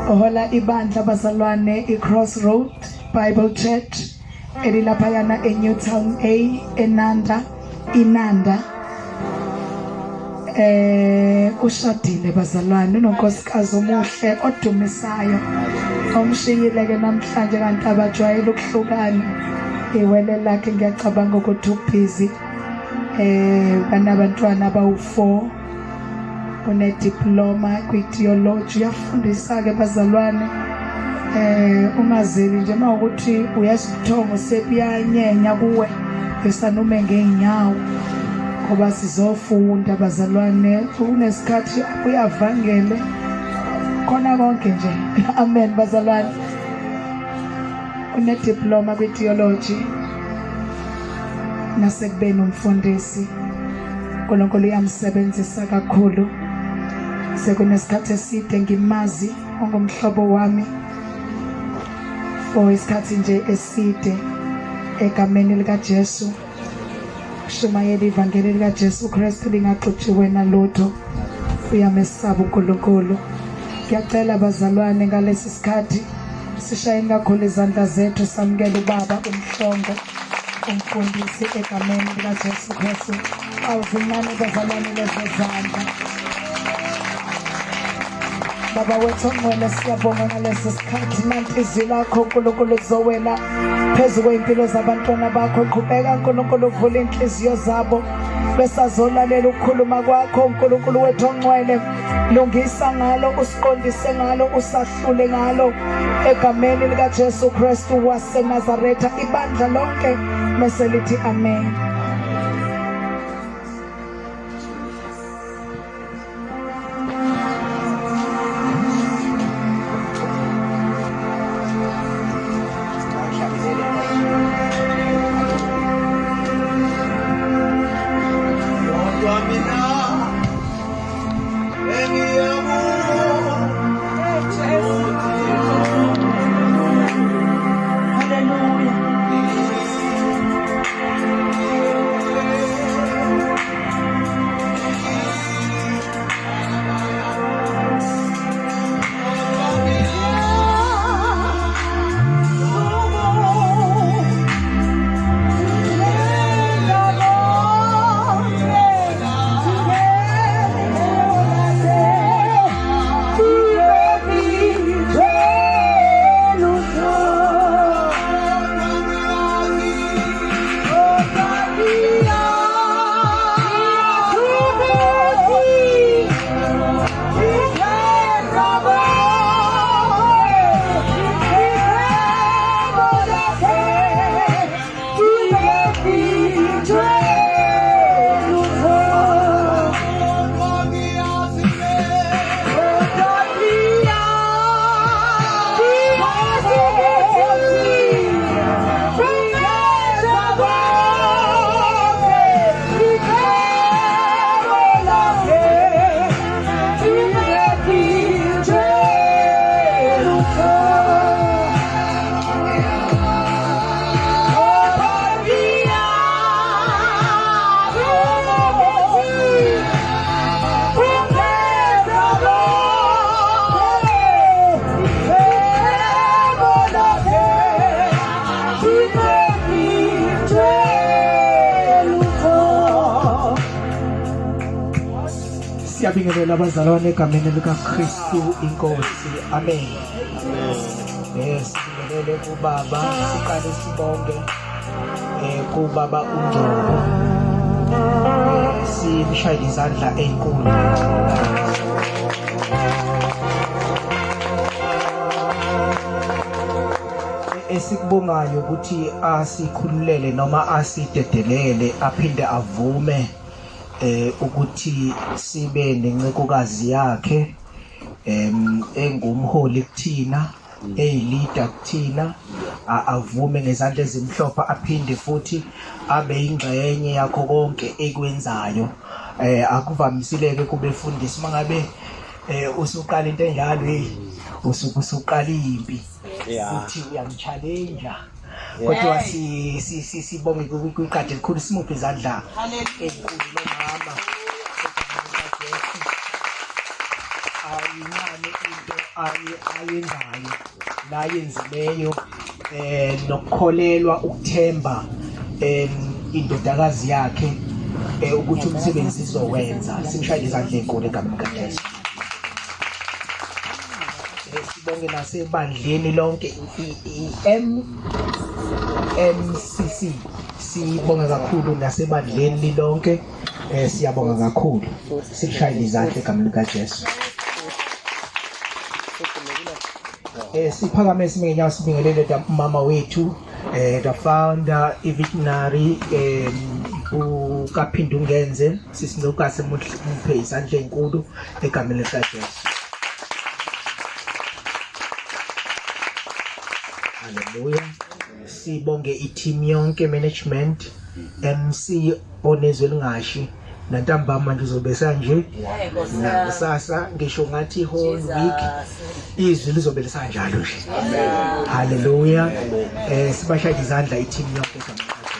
Ohola ibandla bazalwane iCrossroad Bible Church elilaphayana eNewtown A eNanda iNanda. Ushadile bazalwane, unonkosikazi omuhle odumisayo omshiyile ke namhlanje, kanti abajwayele ukuhlukana. Iwele lakhe ngiyacabanga ukuthi ubhizi. Banabantwana abawu-4, une-diploma kwi-theology, uyafundisa ke bazalwane. Ungazeli nje uma ukuthi uyasithongo sebuyanyenya kuwe besanume ngeenyawo, ngoba sizofunda bazalwane. Unesikhathi uyavangele khona konke nje. Amen bazalwane. Une-diploma kwi-theology nasekubeni umfundisi. uNkulunkulu uyamsebenzisa kakhulu. Sekunesikhathi eside ngimazi, ungumhlobo wami for isikhathi nje eside. Egameni likaJesu, ushumayela ivangeli likaJesu Kristu lingaxutshiwe nalutho. Uyamesaba uNkulunkulu. Ngiyacela bazalwane, ngalesi sikhathi sishayeni kakhulu izandla zethu, samukele ubaba uMhlongo, umfundisi, egameni likaJesu Kristu. Awuzincane bazalwane lezo zandla. Baba wethu ongcwele, siyabonga ngalesi sikhathi. Nanti izwi lakho uNkulunkulu lizowela phezu kwey'mpilo zabantwana bakho. Qhubeka uNkulunkulu uvule iy'nhliziyo zabo besazolalela ukukhuluma kwakho. uNkulunkulu wethu ongcwele, lungisa ngalo, usiqondise ngalo, usahlule ngalo, egameni likaJesu Kristu waseNazaretha. Ibandla lonke mese lithi amen. Kodwa mina engiyakuwo Hallelujah. Siyabingelela abazalwane egameni likaKristu iNkosi. Amen. Sibingelele kubaba, siqale sibonge kubaba uNgcobo. Simshayele izandla ezinkulu. Esikubongayo ukuthi asikhululele noma asidedelele aphinde avume ukuthi sibe nencekukazi yakhe engumholi kuthina, eyi-leader kuthina, avume ngezandla ezimhlophe, aphinde futhi abe ingxenye yakho konke ekwenzayo. Akuvamisileke kubefundisi mangabe usuqala into enjalo, hey, usuke usuqala impi futhi uyamchallenge. Kodwa sibonge kwiqadi elikhulu, simuphe izandla ezinkulu lomama. Ayincane into ayenzayo nayenzileyo nokukholelwa ukuthemba indodakazi yakhe ukuthi umsebenzi izowenza. Simshayele izandla ezinkulu egameni likaJesu. Sibonge nasebandleni lonke i-MMCC, sibonge kakhulu nasebandleni lonke, siyabonga kakhulu, sikushayele izandla egameni likaJesu. Siphakame sime ngenyawo sibingelele mama wethu, the founder, i-visionary, uKaphindungenze sisincukase, muphe izandla ezinkulu egameni likaJesu. Haleluya. Sibonge i-team yonke, management, MC onezwe lingashi, nantambama nje uzobe sanje nakusasa, ngisho ngathi whole week izwi lizobe lisanjalo nje. Haleluya. Sibashaya izandla i-team yonke egameni likaJesu.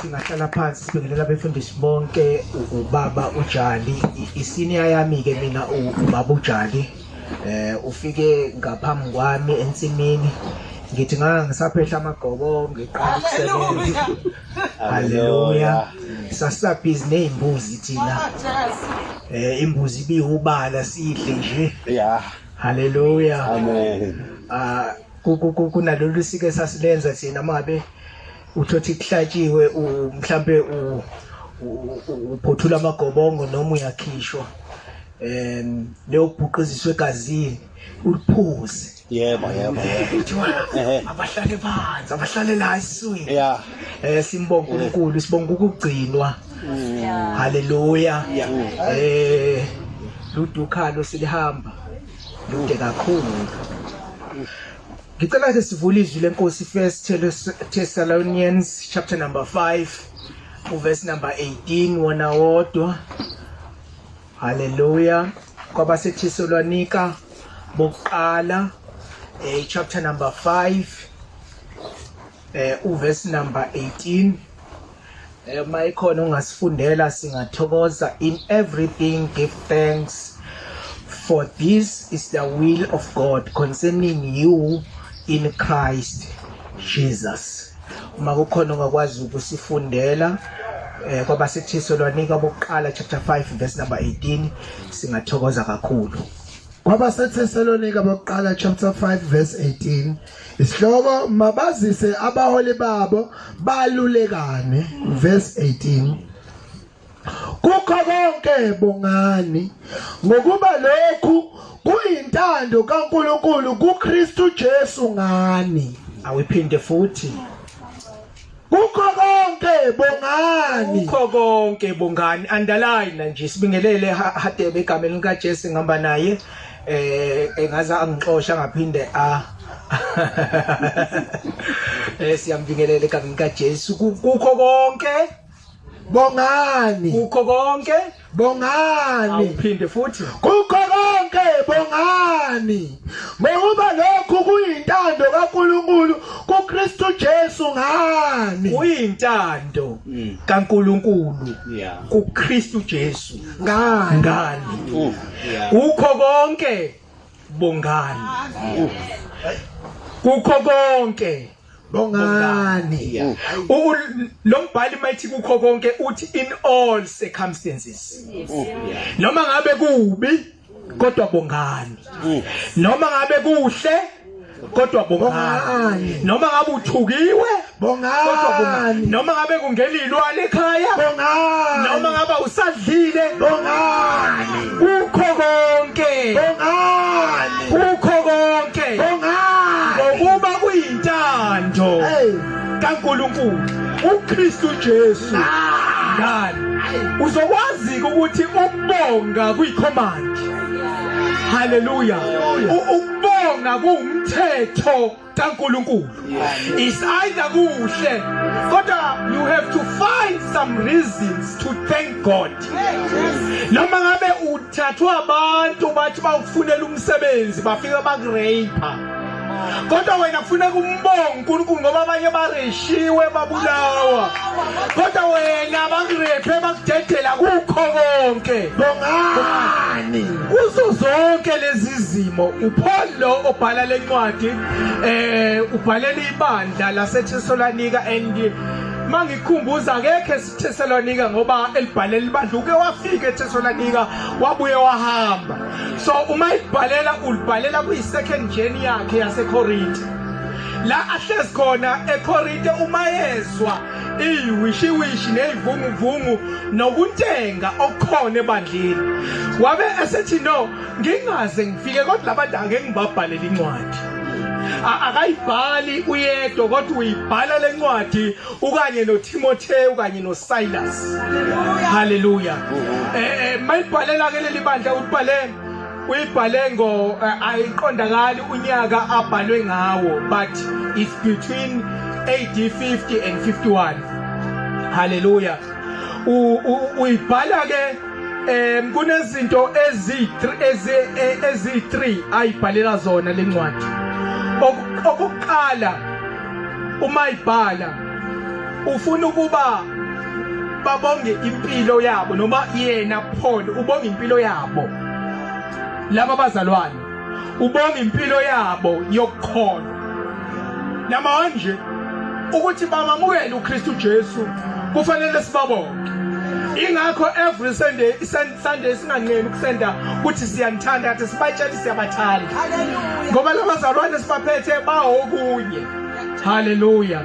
Singahlala phansi, sibingelela abefundisi bonke, ubaba uJali, isenior yami ke mina ubaba uJali, ufike ngaphambi kwami ensimini, ngithi ngaka ngisaphehla amagobongo ngiqala ukusebenza. Haleluya. Sasabhizi nezimbuzi thina, imbuzi ibiwubala sidle nje. Haleluya. Amen. Ah, kunalolu sike sasilenza thina, mangabe uthothi kuhlatshiwe, mhlambe uphothula amagobongo noma uyakhishwa, leyo bhuqiziswe egazini uliphuze. Yebo, yebo, yebo. Kuthiwa abahlale phansi, abahlale la esiswini. Simbonga uNkulunkulu, sibonga ukugcinwa. Haleluya. Ludukhalo silihamba lude kakhulu. Ngicela ke sivule izwi lenkosi, First Thessalonians chapter number 5 uverse number 18 wona wodwa. Haleluya. KwabaseThesalonika bokuqala, chapter number 5, uverse number 18. Uma ikhona ungasifundela singathokoza. In everything give thanks, for this is the will of God concerning you in Christ Jesus. Uma kukhona ongakwazi ukusifundela kwabaseThesalonika bokuqala chapter 5 verse number 18, singathokoza kakhulu. KwabaseThesalonika bokuqala chapter 5 verse 18, isihloko: mabazise abaholi babo balulekane. Verse 18: Kukho konke bongani, ngokuba lokhu kuyintando kaNkulunkulu kuKristu Jesu ngani. Awiphinde futhi. Kukho konke bongani. Kukho konke bongani, underline nje. Sibingelele Hadebe egameni lika Jesu, ngihamba naye, engaza angixosha ngaphinde a siyambingelela egameni lika Jesu. Kukho konke bongani. Kukho konke bongani. Awuphinde futhi. Kukho konke bongani, ngokuba lokhu kuyintando kaNkulunkulu kuKristu Jesu ngani. Kuyintando kaNkulunkulu kuKristu Jesu ngani. Ngani. Kukho konke bongani. Kukho konke bongani. Lo mbhali mayithi kukho konke, uthi in all circumstances. Noma ngabe kubi kodwa bongani, noma ngabe kuhle kodwa bongani, noma ngabe uthukiwe kodwa bongani, noma ngabe kungena ilwane ekhaya bongani, noma ngabe usadlile bongani. Kukho konke bongani. Kukho konke bongani, ngokuba kuyintando kaNkulunkulu uKristu Jesu ngani. Uzokwazi ukuthi ukubonga kuyicommand. Haleluya. Ukubonga kuwumthetho kaNkulunkulu. Is either kuhle kodwa you have to find some reasons to thank God. Noma ngabe uthathwa abantu bathi bawufunela umsebenzi, bafika bakurape. Kodwa wena kufuneka umbonge uNkulunkulu ngoba abanye bareshiwe babulawa. Kodwa wena bakurephe bakudedela kukho konke. Bongani. Kuzo zonke lezi zimo uPaul lo obhala lencwadi ubhalela ibandla laseThesalonika and mangikhumbuza akekho eThesalonika ngoba elibhalela ibandla uke wafika eThesalonika wabuye wahamba. So uma ibhalela ulibhalela kuyi second journey yakhe yaseKorinte. La ahlezi khona eKorinte uma yezwa iwishiwishi nezivunguvungu nokuntenga okukhona ebandleni. Wabe esethi no ngingaze ngifike kodwa labantu ake ngibabhalele incwadi. Akayibhali uyedwa kodwa uyibhala lencwadi ukanye noTimotheo kanye noSilas. Haleluya. Mayibhalela ke leli bandla ubhale uyibhale ngo ayiqondakali unyaka abhalwe ngawo but it's between AD 50 and 51. Haleluya. Uyibhala ke kunezinto ezi-3 ayibhalela zona lencwadi. Okokuqala uma ibhala ufuna ukuba babonge impilo yabo noma yena Paul ubonga impilo yabo laba bazalwane ubonga impilo yabo yokukholwa namanje ukuthi bamamukele uKristu Jesu kufanele sibabonge ingakho every Sunday Sunday singanqeni ukusenda ukuthi siyanithanda kathi sibatshela siyabathanda ngoba labazalwane sibaphethe bawokunye haleluya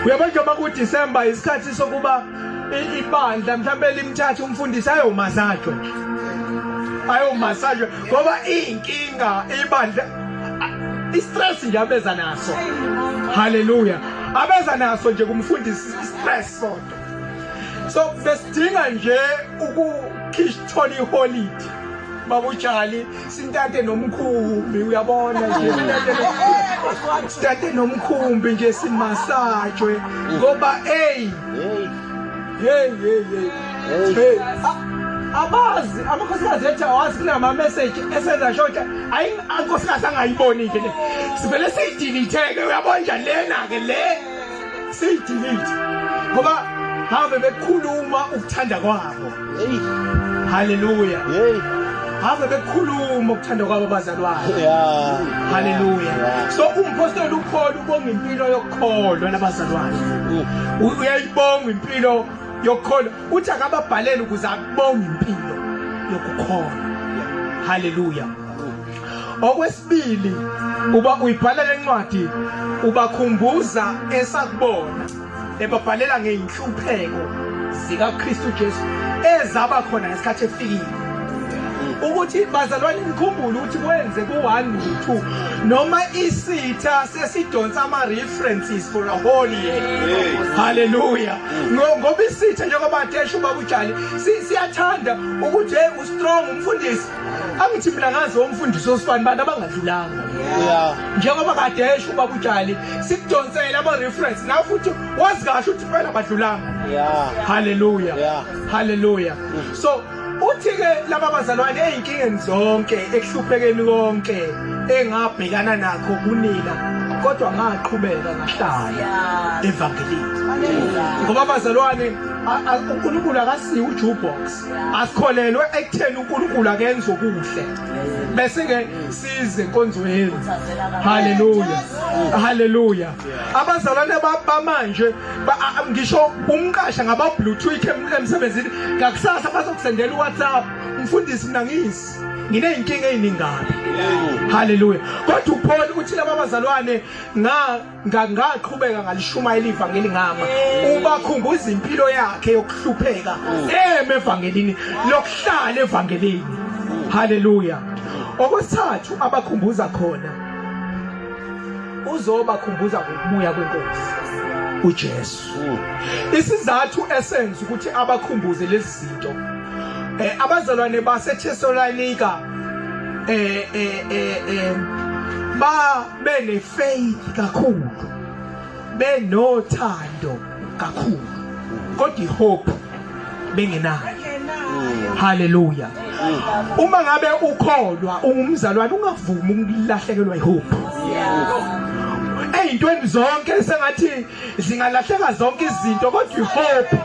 uyabona njengoba kuDecember isikhathi sokuba ibandla mhlawumbe limthathe umfundisi ayomasajwa nje ayomasajwa ngoba iyinkinga ibandla istress nje abeza naso haleluya abeza naso nje kumfundisi istress sodwa so besidinga nje ukukhishithola iholidi babutshali sintate nomkhumbi uyabona nje sintate nomkhumbi nje simasajwe ngoba hey hey hey hey hey abazi amakhosikazi ethu awazi kunama message esenza short ayi ankosikazi angayiboni nje le sivele siyidelete ke uyabona nje lena ke le siyidelete ngoba have bekhuluma ukuthanda kwabo Hey. Haleluya. Hey. Have bekhuluma ukuthanda kwabo abazalwane. Yeah. Haleluya. Yeah. So umpostoli uPaul ubonga impilo yokukholwa nabazalwane. Uyayibonga impilo yokukholwa. Uthi akababhalele ukuze akubonge impilo yokukholwa. Haleluya. Okwesibili uba uyibhala lencwadi ubakhumbuza esakubona ebabhalela ngeyinhlupheko zikaKristu Jesu ezaba khona ngesikhathi efikile ukuthi bazalwane nikhumbule ukuthi kwenze ku-1 no-2 noma isitha sesidonsa ama-references for a whole year haleluya ngoba isitha njengoba desha ubaba ujali siyathanda ukuthi hey ustrong umfundisi angithi mina ngazi umfundisi osifani bantu abangadlulanga yeah njengoba kade esho ubaba uJali sikudonsela ama reference na futhi wazi kahle ukuthi impela badlulanga yeah haleluya yeah haleluya so uthi ke laba bazalwane ezinkingeni zonke ekuhluphekeni konke engabhekana nakho kunina kodwa ngaqhubeka ngahlala evangelini ngoba bazalwane uNkulunkulu akasiyi ujukebox asikholelwe ekutheni uNkulunkulu akenza okuhle bese ke size enkonzweni haleluya haleluya abazalwane bamanje ngisho umqasha ngaba bluetooth emsebenzini ngakusasa bazokusendela uWhatsApp mfundisi mina ngisi ngineyinkinga eziningana haleluya kodwa uPaul uthi laba bazalwane nga ngaqhubeka ngalishumayela ivangeli ngama ubakhumbuza impilo yakhe yokuhlupheka eme evangelini lokuhlala evangelini haleluya okwesithathu abakhumbuza khona uzobakhumbuza ngokubuya kwenkosi uJesu isizathu esenza ukuthi abakhumbuze lezi zinto abazalwane baseThesalonika ba bene faith kakhulu benothando kakhulu kodwa ihope bengenayo. Haleluya. Uma ngabe ukholwa ungumzalwane ungavumi ukulahlekelwa ihope. Eyintweni zonke sengathi zingalahleka zonke izinto kodwa ihope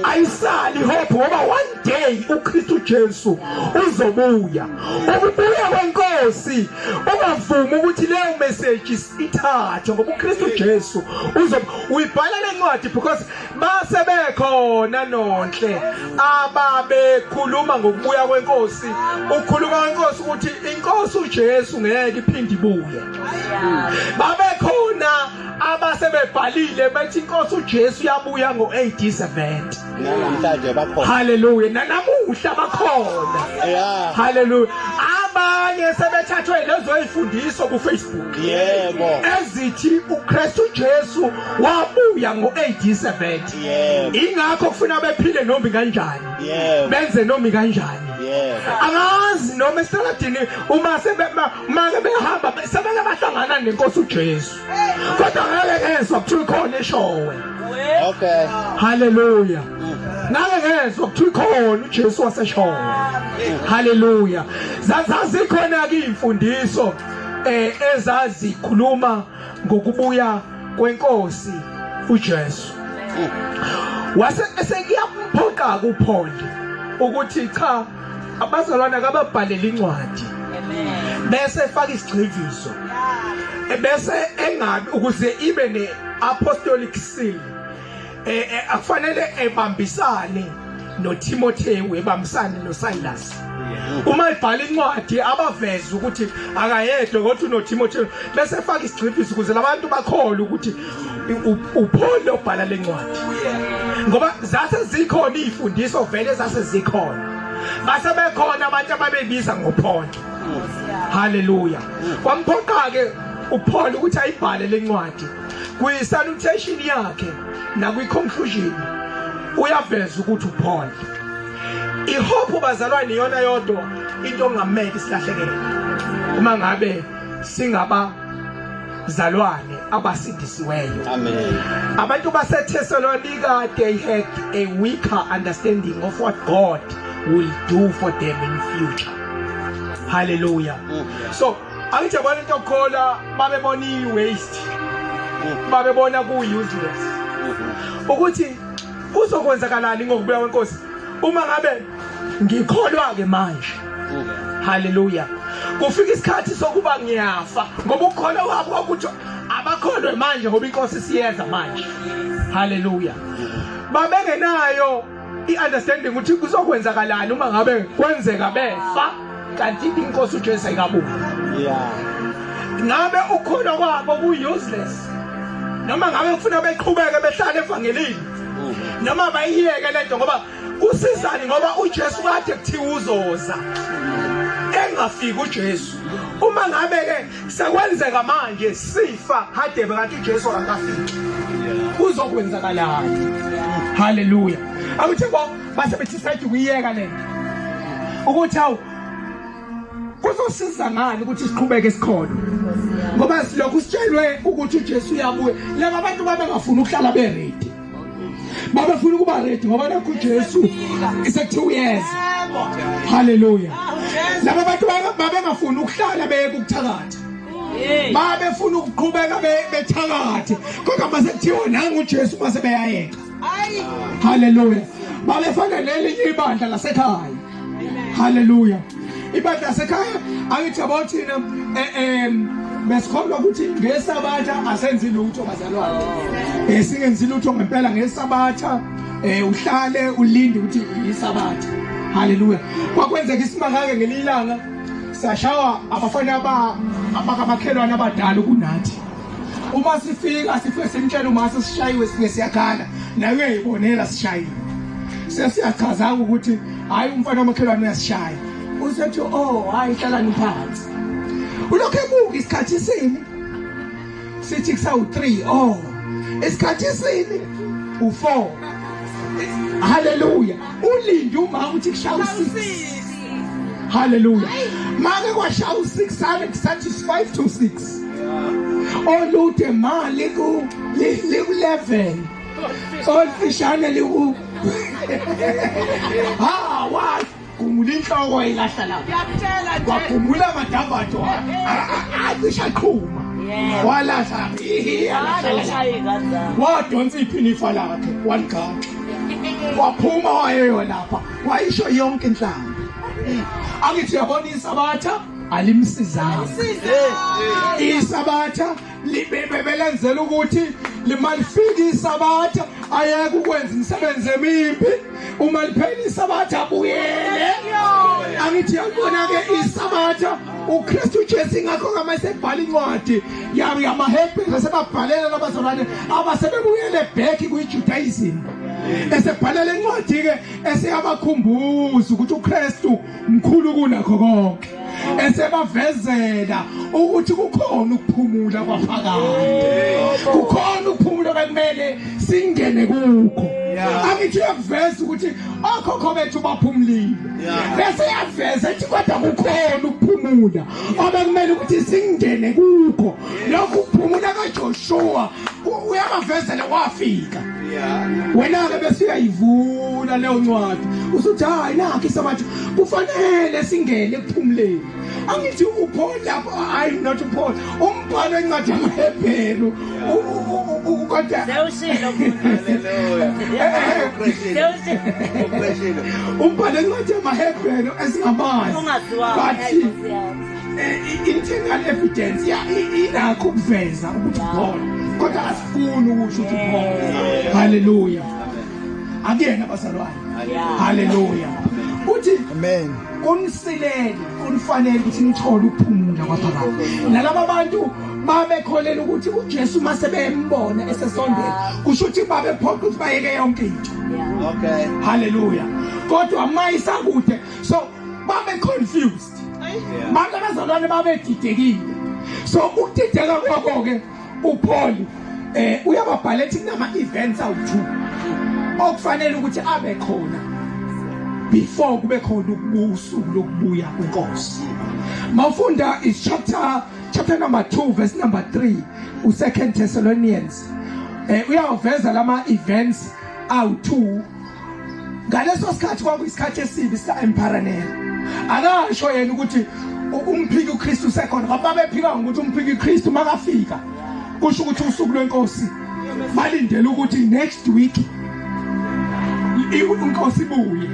ayisali hope ngoba one day uKristu Jesu uzobuya. Ukubuya kwenkosi ungavumi ukuthi leyo message ithathwe ngoba uKristu Jesu uzobe uyibhala lencwadi because base bekhona nonhle ababekhuluma ngokubuya kwenkosi ukhuluma kwenkosi ukuthi inkosi uJesu ngeke iphinde ibuye babekhona abasebebhalile bethi inkosi uJesu yabuya ngo-AD 70 Namhlanje bakhona. Haleluya nanamuhla bakhona. Yeah. Haleluya. Abanye sebethathwe lezo ifundiso ku Facebook. Yebo. Ezithi uKristu Jesu wabuya ngo-AD 70. Yebo. Ingakho kufuna bephile noma kanjani. Yebo. Benze noma kanjani. Yebo. Angazi noma esitaladini uma sebema make behamba sebeke bahlangana nenkosi uJesu. Kodwa ngeke ngezwa kuthiwa ikhona eshowe. Okay. Haleluya. Ngake ngezwa kuthiwa ikhona uJesu waseshowe. Haleluya. Zazikhona ke imfundiso eh ezazikhuluma ngokubuya kwenkosi uJesu. Wase esekuyamphoqa kuPaul ukuthi cha abazalwane akababhalele incwadi. Bese efaka isigxivizo. Bese engabi ukuze ibe ne apostolic seal eh, eh akufanele ebambisane noTimotheo ebambisane noSilas uma ebhala incwadi abaveze ukuthi akayedwa kodwa unoTimotheo bese efaka isigxivizo ukuze labantu bakholwe ukuthi uPaul obhala lencwadi ngoba zase zikhona izifundiso vele zase zikhona base bekhona abantu ababebiza ngoPaul. Haleluya. Kwamphoqa ke uPaul ukuthi ayibhale lencwadi kwi salutation yakhe nakwi conclusion uyaveza ukuthi uPaul ihope bazalwane iyona yodwa into ongameke silahlekele uma ngabe singaba zalwane abasindisiweyo. Amen. Abantu baseThessalonika they had a weaker understanding of what God will do for them in future. Hallelujah. Mm. So angithi yabona into yokukholwa babebona i-waste mm. babebona ku-useless mm-hmm. ukuthi kuzokwenzakalani ngokubuya kwenkosi uma ngabe ngikholwa-ke manje mm. haleluya kufika isikhathi sokuba ngiyafa ngoba ukukholwa kwabo kwakuthi abakholwe manje ngoba inkosi siyeza manje haleluya babengenayo i-understanding ukuthi kuzokwenzakalani uma ngabe kwenzeka befa kanti inkosi uJesu ayikabuyi yeah ngabe ukukholwa kwabo ku-useless noma ngabe kufuna beqhubeke behlale evangelini mm. noma bayiyeke lento ngoba kusizani ngoba uJesu kade kuthiwa uzoza engafiki uJesu uma ngabe ke sekwenzeka manje sifa hadebe kanti uJesu akafiki kuzokwenzakalani haleluya akuthi bo base bethi sathi kuyiyeka lento ukuthi awu kuzosiza ngani ukuthi siqhubeke sikhona ngoba silokhu sitshelwe ukuthi uJesu uyabuya laba abantu babengafuni ukuhlala be ready babefuna ukuba ready ngoba nakho uJesu isekuthiwa uyeza haleluya laba bantu babengafuni ukuhlala beyeke ukuthakatha babefuna ukuqhubeka bethakathe kodwa mase kuthiwa nangu uJesu mase beyayeka haleluya babefana nelinye ibandla lasekhaya haleluya ibandla lasekhaya angithi yabo thina eh, besikholwa ukuthi ngesabatha asenzi lutho bazalwane eh singenzi lutho ngempela ngesabatha eh uhlale ulinde ukuthi isabatha haleluya kwakwenzeka isimanga ke ngelinye ilanga sashawa abafana aba abakamakhelwane abadala kunathi uma sifika sifike simtshela uma sesishayiwe sifike siyakhala naye uyayibonela sishayiwe sesiyachaza ukuthi hayi umfana wamakhelwane uyasishaya usethi oh hayi hlalani phansi ulokhu ebuka isikhathi sini sithi kusawu-3 oh isikhathi sini u-4 haleluya ulinde uma ukuthi kushaya u-6 haleluya make kwashaya u-6 sale kusathi 5 to 6 olude ma liku liku-11 olufishane liku hawu. Wagumula inhloko ilahla lapha. Ngiyakutshela nje. Wagumula amadavado acishe aqhuma. Walahla Hayi ushaye ingane zami. Wadonsa iphinifa lakhe waligaxa. Waphuma wayeyo lapha wayisho yonke inhlamba. Angithi uyabona iSabatha alimsizanga. ISabatha libebelenzela ukuthi limalifika iSabatha ayeke ukwenza imisebenzi emimbi uma liphela iSabatha abuyele. Angithi uyabona ke iSabatha uKristu Jesu ingakho kama esebhala incwadi yamaHebheru esebabhalela labazalwane abasebebuyele back kwiJudaism esebhalela incwadi ke eseyabakhumbuza ukuthi uKristu mkhulu kunakho konke esebavezela ukuthi kukhona ukuphumula kwaphakade kukhona ukuphumula bekumele singene kukho angithi uyakuveza ukuthi okhokho bethu baphumulile bese yaveza ethi kodwa kukhona ukuphumula obekumele ukuthi singene kukho lokhu kuphumula kaJoshua uyabavezela wafika wena-ke bese uyayivula leyo ncwadi usuthi hayi nakho isabatha kufanele singene ekuphumuleni angithi uPaul lapho hayi not uPaul umbhalo encwadi yamaHebheru kodwa Sewushilo Sewushilo. umbhalo encwadi yamaHebheru esingamazi Ungaziwa. but internal evidence inakho ukuveza ukuthi uPaul kodwa asifuni ukusho ukuthi uPaul haleluya akuyena bazalwane haleluya uthi Amen. Kunisilele kunifanele ukuthi nithole ukuphumula kwaphakade nalaba bantu babekholela ukuthi uJesu mase bembona esesondela kusho ukuthi babephoqa ukuthi bayeke yonke into Okay. haleluya kodwa mayisakude so babe confused bantu abazalwane babedidekile so ukudideka kwabo ke uPaul eh uyababhala ethi kunama events awu2 okufanele ukuthi abe khona before kube khona usuku lokubuya kwenkosi mawufunda is chapter number 2 verse number 3 u2 Thessalonians eh uyawuveza lama events awu2 ngaleso sikhathi kwakuyisikhathi esibi sika Emperor Nero akasho yena ukuthi umphiki uKristu usekhona ngoba babephika ngokuthi umphiki uKristu makafika kusho ukuthi usuku lwenkosi balindele ukuthi next week inkosi ibuye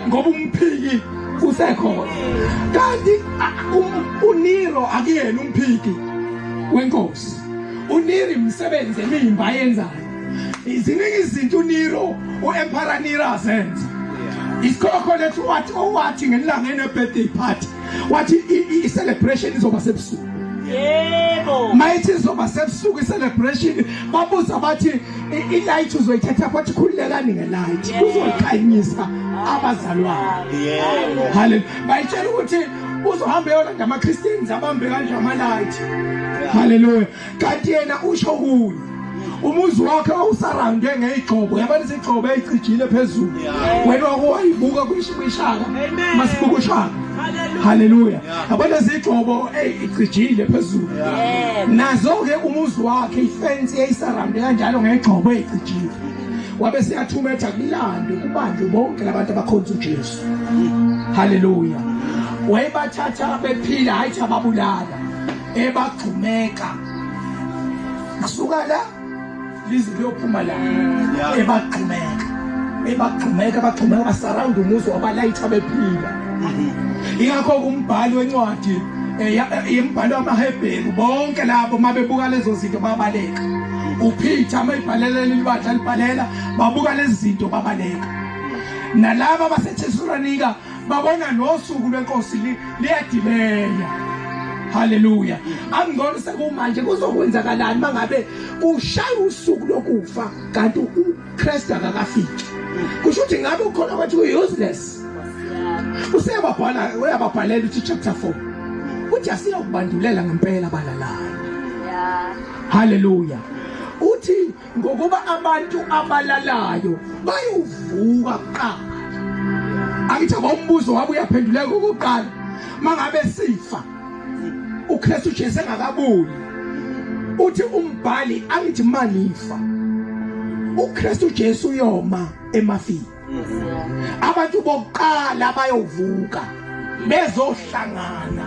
ngoba umphiki usekhona kanti uNero akuyena umphiki wenkosi uNero imisebenzi emimbi ayenzayo Ziningi izinto uNero uEmperor Nero azenza. Isikhokho lethu wathi owathi ngelanga ene birthday party wathi i celebration izoba sebusuku. Yebo. Mayithi izoba sebusuku i celebration babuza bathi i light uzoyithatha wathi khululekani nge light uzoyikhanyisa abazalwane. Yebo. Hallelujah. Bayitshela ukuthi uzohamba eyolanda ama Christians abambe kanje ama light. Hallelujah. Kanti yena usho kuye umuzi wakhe wawusarawundwe ngeyigxobo yabona izigxobo eyicijile phezulu wena wakuwayibuka kwishaka masibuka ushaka haleluya yabona izigxobo eyicijile phezulu nazo-ke umuzi wakhe ifensi yayisarawunde kanjalo ngegxobo eyicijile wabe seyathuma ethi akulandwe kubanjwe bonke labantu abakhonza uJesu haleluya wayebathatha bephila hayi ababulala ebagxumeka kusuka la lize liyophuma la ebagxumeka ebagxumeka bagxumeka basurround umuzi wabalayitha bephila ingakho umbhali wencwadi eh, eh, imbhalo wamaHebheru bonke labo mabebuka lezo zinto babaleka uPeter mayibhalela libandla libhalela babuka lezi zinto babaleka nalaba baseThesalonika babona nosuku lwenkosi liyadileya haleluya angcono sekumanje kuzokwenzakalani mangabe ushaya usuku lokufa kanti uKristu akakafiki kusho ukuthi ngabe ukhona kwethu useless useyababhala uyababhalela uthi chapter 4 uthi asiyokubandulela ngempela abalalayo haleluya uthi Ngokuba abantu abalalayo bayovuka kuqala. Akithi abombuzo wabo uyaphenduleka okokuqala. Mangabe sifa uKristu Jesu engakabuyi. Uthi umbhali angithi manifa. uKristu Jesu uyoma emafini. Abantu bokuqala bayovuka bezohlangana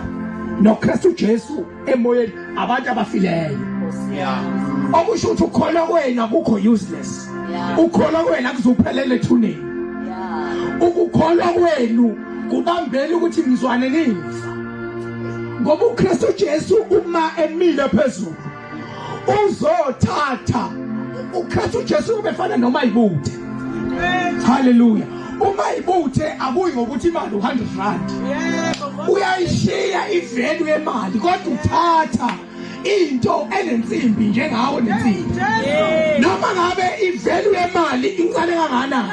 noKristu Jesu emoyeni, abantu abafileyo. Okusho ukuthi ukukholwa kwenu akukho useless. Ukukholwa kwenu akuzuphelela ethuneni. Ukukholwa kwenu kubambela ukuthi nizwane nifa. Ngoba uKristu Jesu uma emile phezulu uzothatha uKristu Jesu ubefana noma ibuthe. Haleluya. Uma ibuthe abuyi ngokuthi imali u100 rand. Uyayishiya ivalue yemali kodwa uthatha into enensimbi njengawo nensimbi. Noma ngabe ivalue yemali incane kangakanani.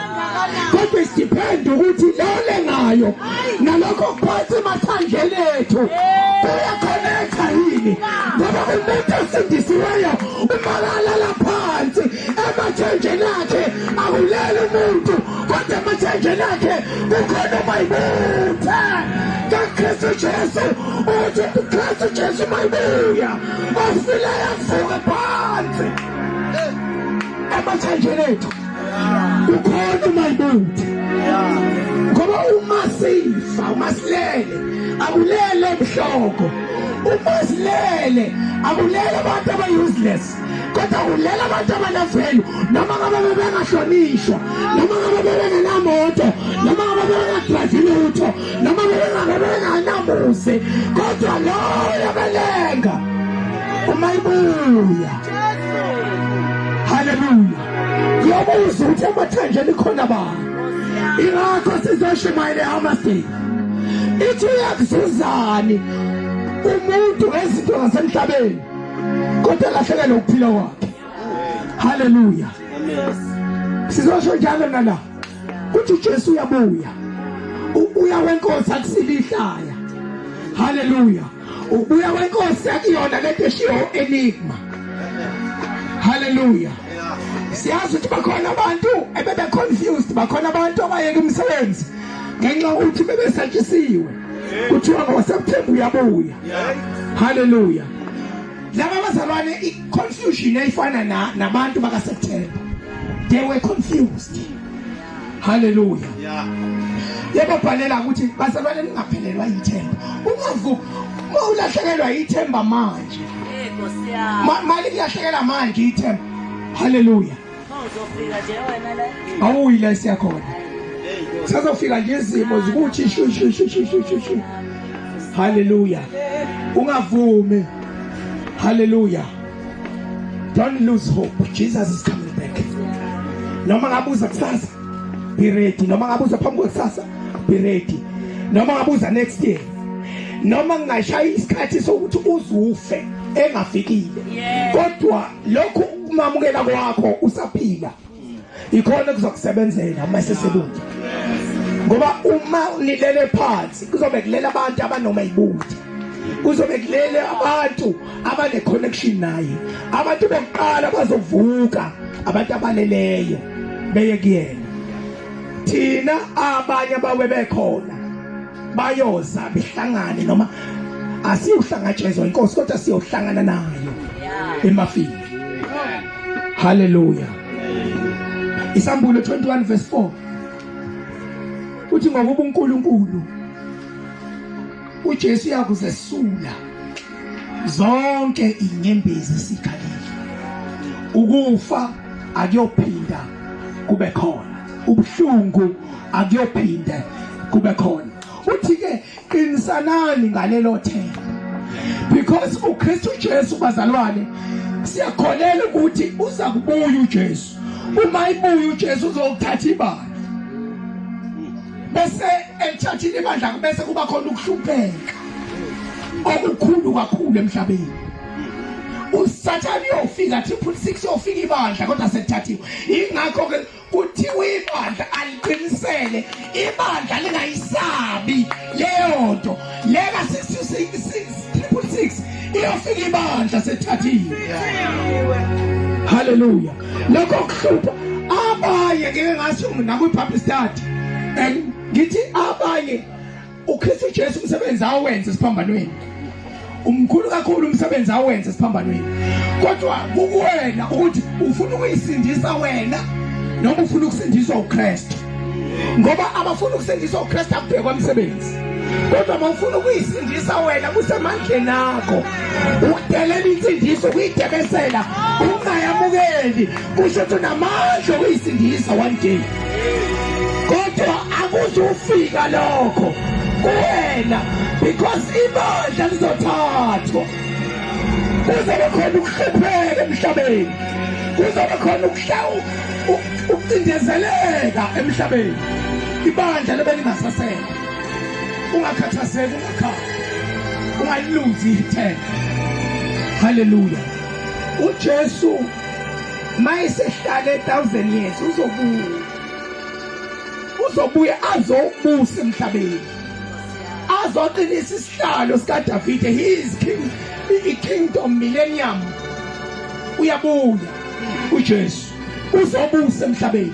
Kodwa isidepend ukuthi leyo lengayo nalokho kuphansi emathanjeni ethu kuyaconnecta yini ngoba umuntu osindisiweyo umakalala phansi emathenjeni akhe akulele umuntu kodwa emathenjeni akhe kukhona umayibuthe kaKristu Jesu uthi uKristu Jesu mayibuya ofileyo avuke phansi emathenjeni ethu kukhona umayibuthe ngoba uma sifa uma silele akulele mhloko uma silele akulele abantu aba-useless kodwa kulela abantu abanavelu noma ngabe bebengahlonishwa noma ngabe bebengenamoto noma ngabe bebengadrayivi lutho noma bebengabebengenamuzi kodwa loyo belenga uma ibuya. Haleluya. Kuyobuza ukuthi emathanjeni khona bani. Ingakho sizoshumayela eHammersdale. Ithi uyakuzuzani umuntu ngezinto zasemhlabeni kodwa lahlekelwe ukuphila kwakhe. Haleluya. Sizosho njalo nala. Kuthi uJesu uyabuya. Ubuya wenkosi akusilihlaya. Haleluya. Ukubuya kwenkosi akuyona lento eshiwo enigma. Haleluya. Siyazi ukuthi bakhona abantu ebebe confused, bakhona abantu abayeka imisebenzi ngenxa yokuthi bebesatshisiwe. Kuthiwa ngoSeptember uyabuya. Haleluya. Laba bazalwane i-confusion eyifana nabantu bakaSeptember. They were confused. Haleluya. Yababhalela ukuthi bazalwane ningaphelelwa yithemba. Ungavuki uma ulahlekelwa yithemba manje. Eh Nkosi yami. Mali kulahlekela manje ithemba. Haleluya. Uzofika nje wena la. Awuyi la siyakhona. Sazofika nje izimo zikuthi shu shu shu shu shu shu. Haleluya. Ungavumi. Haleluya. Don't lose hope. Jesus is coming back. Noma ngabuza kusasa, be ready. Noma ngabuza phambi kwekusasa, be ready. Noma ngabuza next year. Noma ngingashaya isikhathi sokuthi uzufe engafikile. Kodwa lokhu ukumamukela kwakho usaphila. Ikhona kuzokusebenzela uma sesebuya. Ngoba uma nilele phansi kuzobe kulele abantu abanoma ibuthi. Kuzobe kulele abantu abane connection naye. Abantu bokuqala bazovuka abantu abaleleyo beye kuyena. Thina abanye abawe bekhona bayoza behlangane noma asiyuhlangatshezwa inkosi kodwa siyohlangana nayo emafini. Haleluya. Isambulo 21 verse 4 uthi ngokuba uNkulunkulu uJesu uyakuzesula zonke inyembezi esikhalile. Ukufa akuyophinda kube khona, ubuhlungu akuyophinde kube khona. Uthi ke qinisanani ngalelo themba because uKristu Jesu bazalwane siyakholela ukuthi uza kubuya uJesu. Uma ibuya uJesu uzokuthatha ibandla, bese elithathile ibandla bese kuba khona ukuhlupheka okukhulu kakhulu emhlabeni. USathane uyofika 3.6 uyofika ibandla kodwa selithathiwe. Ingakho ke kuthiwa ibandla aliqinisele, ibandla lingayisabi leyo nto. Leka 666 iyofika ibandla sethathiwe. Haleluya. Lokho kuhlupha abanye ngeke ngasho nakwi-Bible study and ngithi abanye uKristu Jesu umsebenzi awenze esiphambanweni umkhulu kakhulu umsebenzi awenze esiphambanweni, kodwa kukuwena ukuthi ufuna ukuyisindisa wena noma ufuna ukusindiswa uKristu. Ngoba abafuna ukusindiswa uKristu akubhekwa umsebenzi. Kodwa uma ufuna ukuyisindisa wena kusemandleni akho. Ukudelela insindiso ukuyidebesela ungayamukeli kusho ukuthi unamandla okuyisindisa one day. Kodwa akuzufika lokho kuwena because ibandla lizothathwa. Kuzobe khona ukuhlupheka emhlabeni. Kuzobe khona ukucindezeleka emhlabeni. Ibandla libe lingasasekho. Ungakhathazeki ungakhali. Ungaliluzi ithemba. Haleluya. UJesu mayesehlale 1000 years uzobuya. Uzobuya azobusa emhlabeni. Azoqinisa isihlalo sikaDavide. He is king, i-kingdom millennium. Uyabuya uJesu. Uzobusa emhlabeni.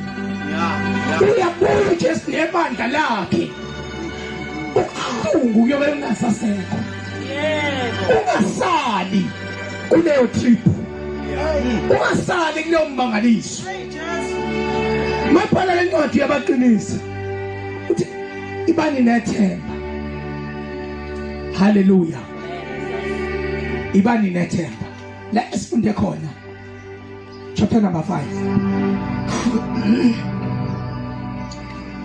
Uyabuya uJesu nebandla lakhe. Ubuhlungu kuyobe kungasasekho. Yebo. Ungasali kuleyo trip. Ungasali kuleyo mmangaliso. Mabhala lencwadi yabaqinisa. Uthi ibani nethemba. Haleluya. Ibani nethemba. La esifunde khona. Chapter number 5.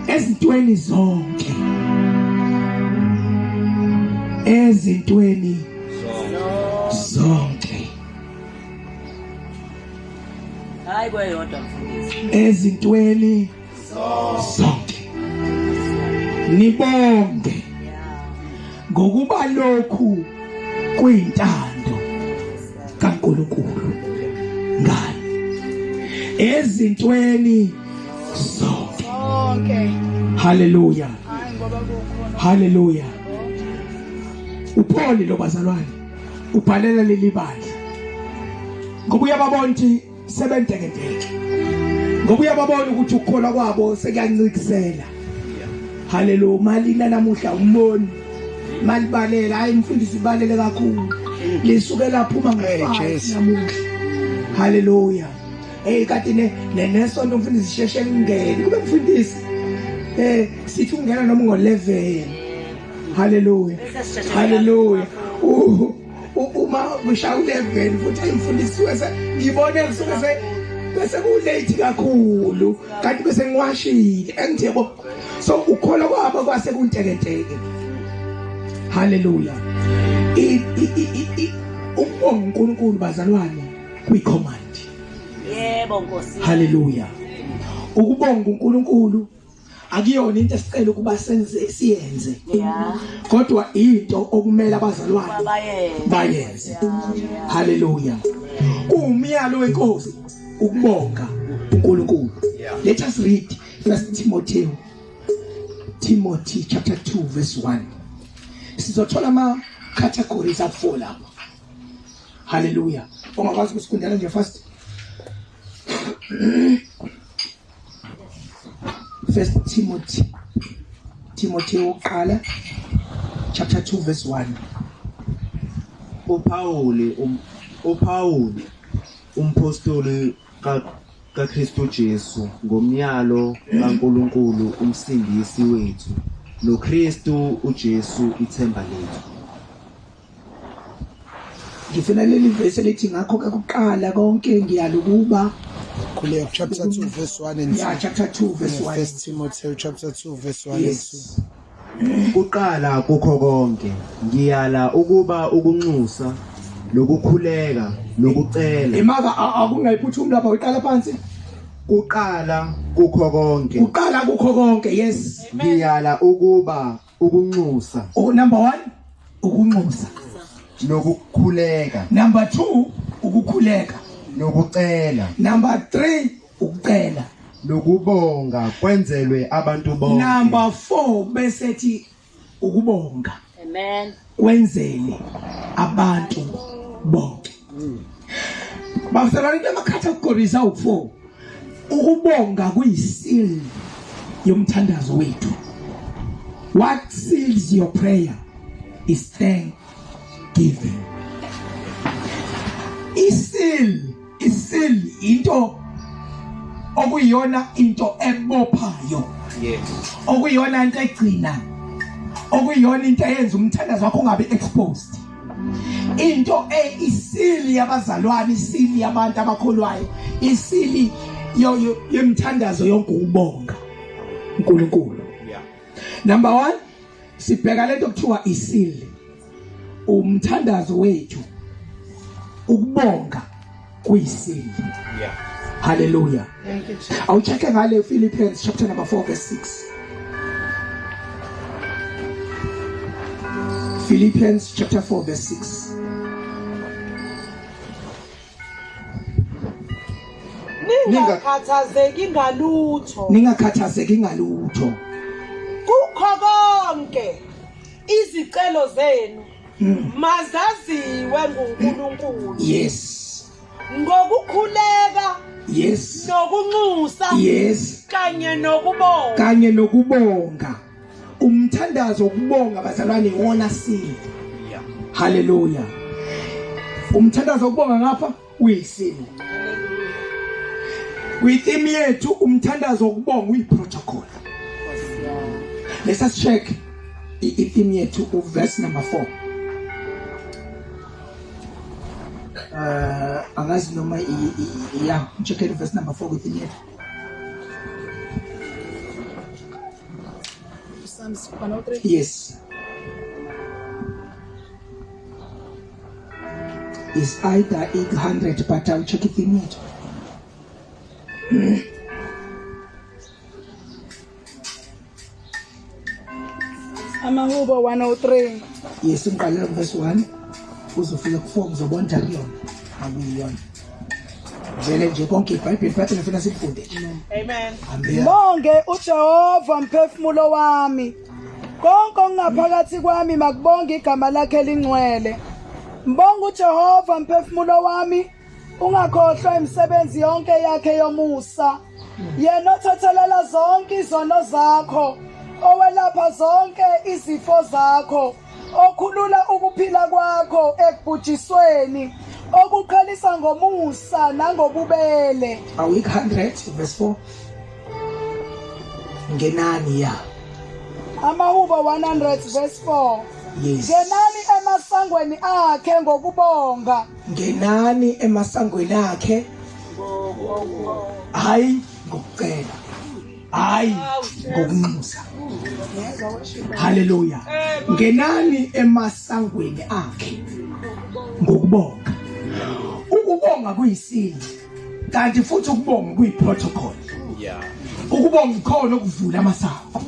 Ezintweni zonke. Ezintweni zonke. Hayi kweyodwa mfundisi. Ezintweni zonke. Nibonge ngokuba lokhu kuyintando kaNkulunkulu ngani ezintweni zonke. Zonke. Haleluya. Hayi ngoba kukhona. Haleluya. uPaul lo bazalwane ubhalela leli bandla ngoba uyababona ukuthi sebentekenteke ngoba uyababona ukuthi ukukholwa kwabo sekuyancikisela haleluya malina namuhla umboni malibalela hayi mfundisi balele kakhulu lisuke laphuma nge-5 namuhla haleluya hey kati ne nesonto mfundisi sheshe ngene kube mfundisi eh sithi ungena noma ngo-11 haleluya haleluya uma kushaya u-11 futhi ayimfundisi suke ngibone kusuke se bese ku-late kakhulu kanti bese ngiwashile engithi yabo so ukholwa kwabo kwase kuntekenteke haleluya ukubonga uNkulunkulu bazalwane kwi-command yebo nkosi haleluya ukubonga uNkulunkulu akuyona into esicela ukuba senze siyenze kodwa into okumele abazalwane bayenze haleluya kuwumyalo wenkosi ukubonga uNkulunkulu let us read first Timothy Timothy chapter 2 verse 1 sizothola ama categories awu4 lapho haleluya ongakwazi ukusifundela nje fast First Timothy Timothy wokuqala chapter 2 verse 1 uPawuli um, uPawuli umpostoli kaKristu Jesu ngomyalo kaNkulunkulu umsindisi wethu noKristu uJesu ithemba lethu Ngifuna leli vesi elithi ngakho ke kuqala konke ngiyalukuba Khuleka chapter 2 verse 1 and 2. Yeah, chapter 2 verse 1. First Timothy chapter 2 verse 1 Yes. and Kuqala kukho konke ngiyala ukuba ukunxusa nokukhuleka nokucela Imaka akungayiphuthumi lapha uqala phansi. Kuqala kukho konke Kuqala kukho konke yes. ngiyala ukuba ukunxusa Oh number 1 ukunxusa. Nokukhuleka. Number 2 ukukhuleka. Nokucela. Number 3 ukucela. Nokubonga kwenzelwe abantu bonke. Number 4 bese ethi ukubonga. Amen. Kwenzele abantu bonke. Bafisela into ama-categories awu-4. Ukubonga kuyiseal yomthandazo wethu. What seals your prayer is thanksgiving. Iseal, iseal into okuyiyona into ebophayo. Yes. Okuyiyona into egcina. Okuyiyona into eyenza umthandazo wakho ungabe exposed. Into eyisili yabazalwane, isili yabantu abakholwayo, isili yemthandazo yonke ukubonga uNkulunkulu. Yeah. Number 1 sibheka lento kuthiwa isili. Umthandazo wethu ukubonga kuyisili. Yeah. Hallelujah. Thank you. Awucheke ngale Philippians chapter number 4 verse 6. Philippians chapter 4 verse 6. Ningakhathazeki ngalutho. Ningakhathazeki ngalutho. Kukho konke izicelo zenu mazaziwe nguNkulunkulu. Yes. Ngokukhuleka. Yes. Nokunxusa. Yes. Kanye nokubonga. Kanye nokubonga. Umthandazo ukubonga bazalwane iwona sile. Yeah. Hallelujah. Umthandazo ukubonga ngapha uyisile. Kwi-theme yethu umthandazo wokubonga uyi-protocol. Let us check i-theme yethu uverse number 4. Angazi noma ya check verse number 4 kwi-theme yethu. Psalms 103. Yes. Is either 800 but I'll check it in it. Amahubo 103. Yes, ngiqalela verse 1 uzofika ku 4 ngizobona kuyona akuyiyona. Vele nje konke iBhayibheli bathi ngifuna silifunde nje. Amen. Hambia. Mbonge uJehova mphefumulo wami. Konke okungaphakathi kwami makubonge igama lakhe elingcwele. Mbonge uJehova mphefumulo wami, ungakhohlwa imisebenzi yonke yakhe yomusa. Yena othethelela zonke izono zakho, owelapha zonke izifo zakho, okhulula ukuphila kwakho ekubhujisweni, okuqhelisa ngomusa nangobubele. Awik 100 verse 4. Ngenani ya. Amahubo 100 verse 4. Yes. Ngenani emasangweni akhe ngokubonga. Ngenani emasangweni akhe hayi ngokucela hayi ngokunxusa. Haleluya. Ngenani emasangweni akhe ngokubonga. Ukubonga kuyisini kanti futhi ukubonga kuyiprotocol. Yeah. Ukubonga khona ukuvula amasango.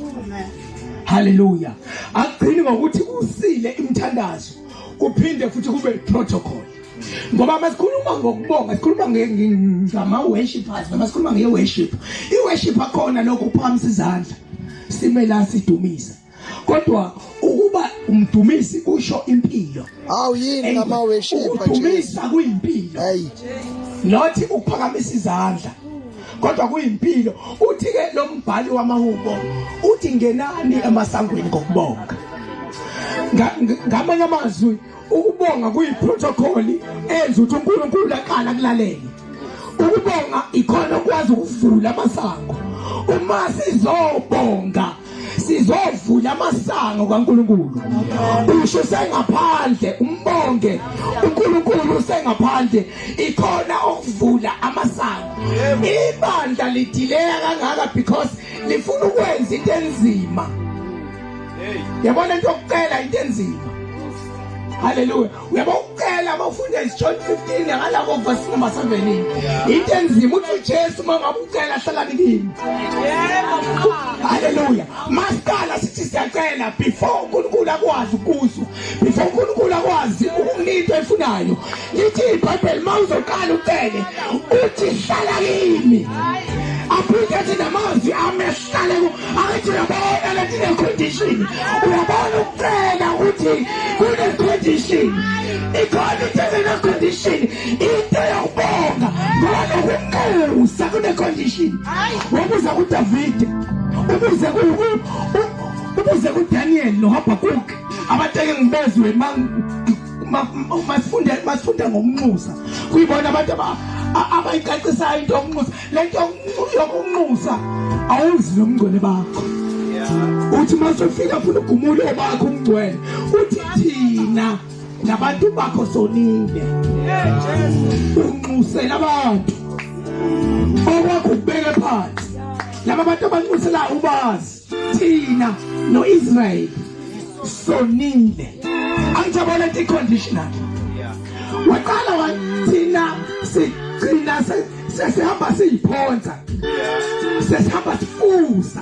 Haleluya. Akugcini ngokuthi usile imthandazo kuphinde futhi kube protocol. Ngoba masikhuluma ngokubonga sikhuluma ngama worshipers noma sikhuluma nge worship. I worship akhona lokho uphakamisa izandla sime la sidumisa. Kodwa ukuba umdumisi kusho impilo. Awu yini ngama worship Ukudumisa kuyimpilo. Hey. Not ukuphakamisa izandla. Kodwa kuyimpilo. Uthi ke lo mbhali wamahubo uthi ngenani emasangweni ngokubonga. Ngamanye amazwi ukubonga kuyiprotocol enza ukuthi uNkulunkulu aqala kulalele. Ukubonga ikhona okwazi ukuvula amasango. Uma sizobonga sizovula amasango kaNkulunkulu. Usho sengaphandle umbonge uNkulunkulu usengaphandle ikhona okuvula amasango. Ibandla lidileya kangaka because lifuna ukwenza into enzima. Yabona into yokucela into enzima. Hallelujah. Uyabo ukucela mawufunda John 15 ngalapho verse number 7. Into enzima uthi uJesu uma ngabe ucela hlalani kimi. Yebo. Hallelujah. Masiqala sithi siyacela before uNkulunkulu akwazi ukuzwa. Before uNkulunkulu akwazi ukukunika into ayifunayo. Lithi iBhayibheli mawuzoqala ucele uthi hlala kimi. Aphinde athi namazwi amehlale ku akithi uyabona leti ne condition. Uyabona ukucela ukuthi kune condition. Ikhona into engena condition. Into yokubonga ngoba nokunxusa kune condition. Wabuza kuDavid, ubuze ku ubuze kuDaniel noHabakuk abantu eke ngibezwe masifunde ngokunxusa kuyibona abantu Abayicacisayo into yokunxusa. Lento yokunxusa awuzi nomngcwele bakho. Uthi masufika funa ugumule bakho umngcwele. Uthi thina nabantu bakho sonile. Unxusela abantu. Okwakho ukubeke phansi. Laba bantu abanxusela ubazi. Thina noIsrael sonile. Angijabula into conditional. Waqala wathina sigcina sesihamba siyiphonsa. Sesihamba sifuza.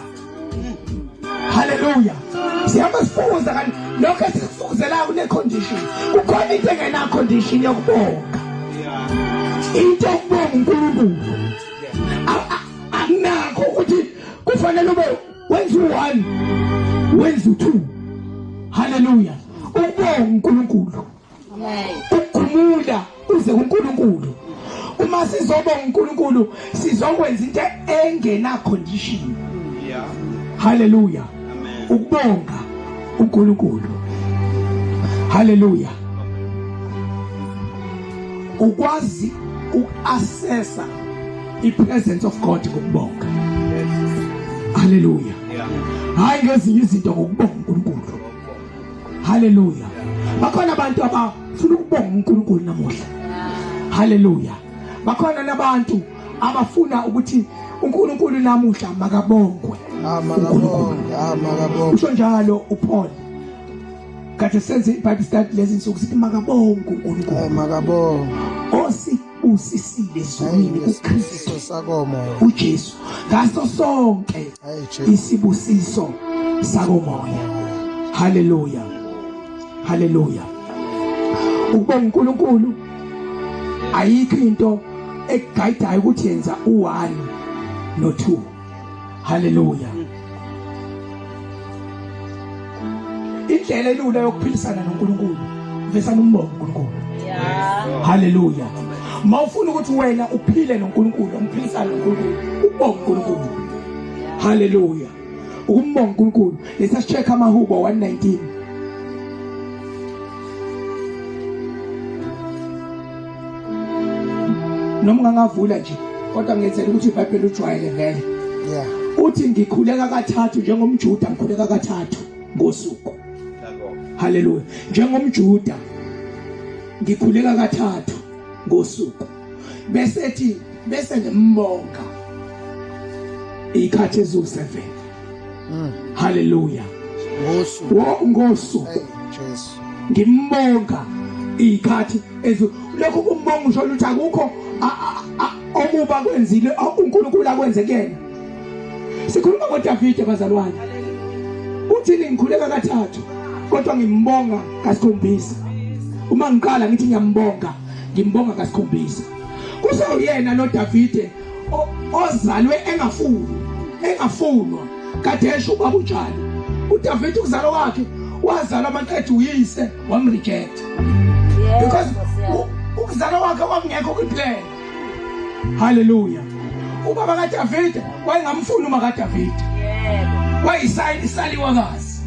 Hallelujah. Sihamba sifuza kanti lokho esifuzela kune condition. Kukhona into engena condition yokubonga. Into yokubonga uNkulunkulu. Akunakho ukuthi kufanele ube wenza u1 wenza u2. Hallelujah. Ukubonga uNkulunkulu. Ukugumula uze kuNkulunkulu. Uma sizobonga uNkulunkulu sizokwenza into engena condition. Yeah. Hallelujah. Amen. Ukubonga uNkulunkulu. Hallelujah. Ukwazi ukuassessa ipresence of God ngokubonga. Hallelujah. Yeah. Hayi ngezinye izinto ngokubonga uNkulunkulu. Hallelujah. Bakhona abantu abafuna ukubonga uNkulunkulu namuhla. Hallelujah. Bakhona nabantu abafuna ukuthi uNkulunkulu namuhla makabongwe. Ah, makabongwe. Ah, makabongwe. Usho njalo uPaul. Kade senze iBible study lezi insuku sithi makabongwe uNkulunkulu. Eh, makabongwe. Osibusisile ezulwini kuKristu sakomoya. uJesu ngaso sonke Hayi Jesu. isibusiso sakomoya. Hallelujah. Hallelujah. Ukubonga uNkulunkulu ayikho into ekuguidayo ukuthi yenza u1 no2. Hallelujah. Indlela elula yokuphilisana noNkulunkulu vesana umbongo uNkulunkulu. Yeah. Hallelujah. Mawufuna ukuthi wena uphile noNkulunkulu, umphilisane noNkulunkulu, ubonge uNkulunkulu. Hallelujah. Ukumbonga uNkulunkulu. Let's check amahubo 119. Noma ungangavula nje kodwa ngenzela ukuthi iBhayibheli ujwayele vele. Yeah. Uthi ngikhuleka kathathu njengomJuda ngikhuleka kathathu ngosuku. Hallelujah. Njengomjuda ngikhuleka kathathu ngosuku. Bese ethi bese ngimbonga ikhathi ezu7. Hallelujah. Ngosuku. Wo ngosuku Hey Jesu. ngimbonga ikhathi ezu lokho kumbonga usho ukuthi akukho okuba kwenzile uNkulunkulu akwenze kuyena. Sikhuluma ngoDavide bazalwane. Uthi ngikhuleka kathathu kodwa ngimbonga kasikhombisa. Uma ngiqala ngithi ngiyambonga, ngimbonga kasikhombisa. Kuseyena lo Davide ozalwe engafuni, engafunwa. Kade esho ubaba unjani. uDavide ukuzalwa kwakhe wazalwa maqede uyise wamreject. Because ukuzalwa kwakhe kwakungekho kwiplan. Hallelujah. Ubaba kaDavide wayengamfuni uma kaDavide. Yebo. Wayisayini isaliwakazi.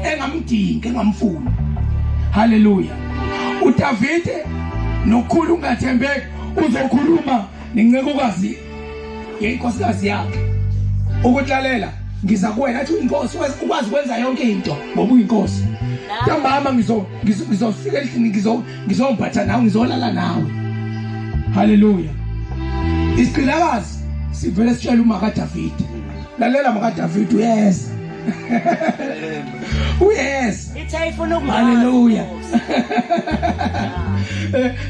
Engamdingi, engamfuni. Hallelujah. uDavide nokhulu ungathembeki uzokhuluma nencekukazi yenkosikazi yakhe. Ukuthi lalela ngiza kuwena athi uyinkosi ukwazi ukwenza yonke into ngoba uyinkosi. Ntambama ngizofika endlini ngizomphatha nawe ngizolala nawe. Hallelujah. Isigqilakazi sivele sitshela uma kaDavide. Lalela maka Davide uyeza. Uyeza. Ithe ifuna ukungazi. Hallelujah.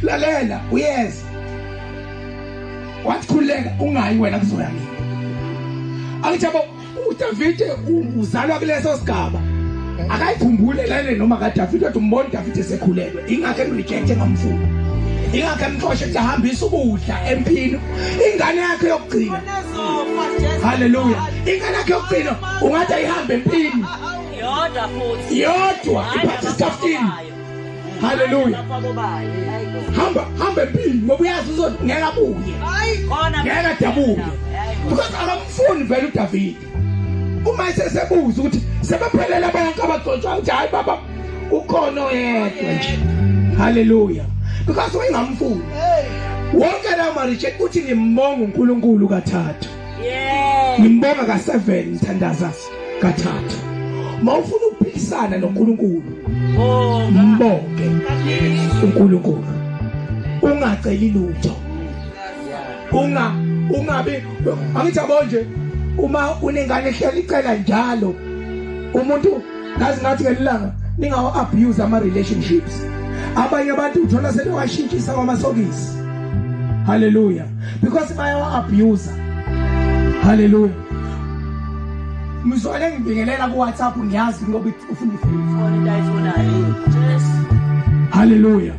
Lalela uyeza. Wathi khuleka ungayi wena kuzoya mina. Angithi yabo uDavide uzalwa kuleso sigaba. Akayikhumbule lale noma kaDavide kodwa umbona uDavide esekhulelwe. Ingakho emreject engamfuni. Ingakho emxoshe ethi hambisa ukudla empini. Ingane yakhe yokugcina. Hallelujah. Ingane yakhe yokugcina ungathi ayihambe empini. Yodwa futhi. Yodwa iphathe isikhaftini. Hallelujah. Hamba hamba empini ngoba uyazi uzothi ngeke abuye. Khona Ngeke adabuke. Because akamfuni vele uDavid. Uma esesebuza ukuthi sebephelele bonke abagcotshwa uthi hayi baba ukhona oyedwa nje. Hallelujah. Because wayengamfuni. Wonke lawo ma reject uthi ngimbonga uNkulunkulu kathathu. Yeah. Ngimbonga ka7 ngithandaza kathathu. Mawufuna ukuphilisana noNkulunkulu Bonga. mbonge uNkulunkulu. Ungaceli lutho. Unga ungabe angithi yabo nje uma unengane ehleli icela njalo umuntu ngazi ngathi ngelilanga ningawa abuse ama relationships abanye abantu uthola sebewashintshisa kwamasokisi haleluya because bayawa abuse haleluya mzwane ngibingelela ku WhatsApp ngiyazi ngoba ufuna ifoni Khona into ayifunayo. Jesu. haleluya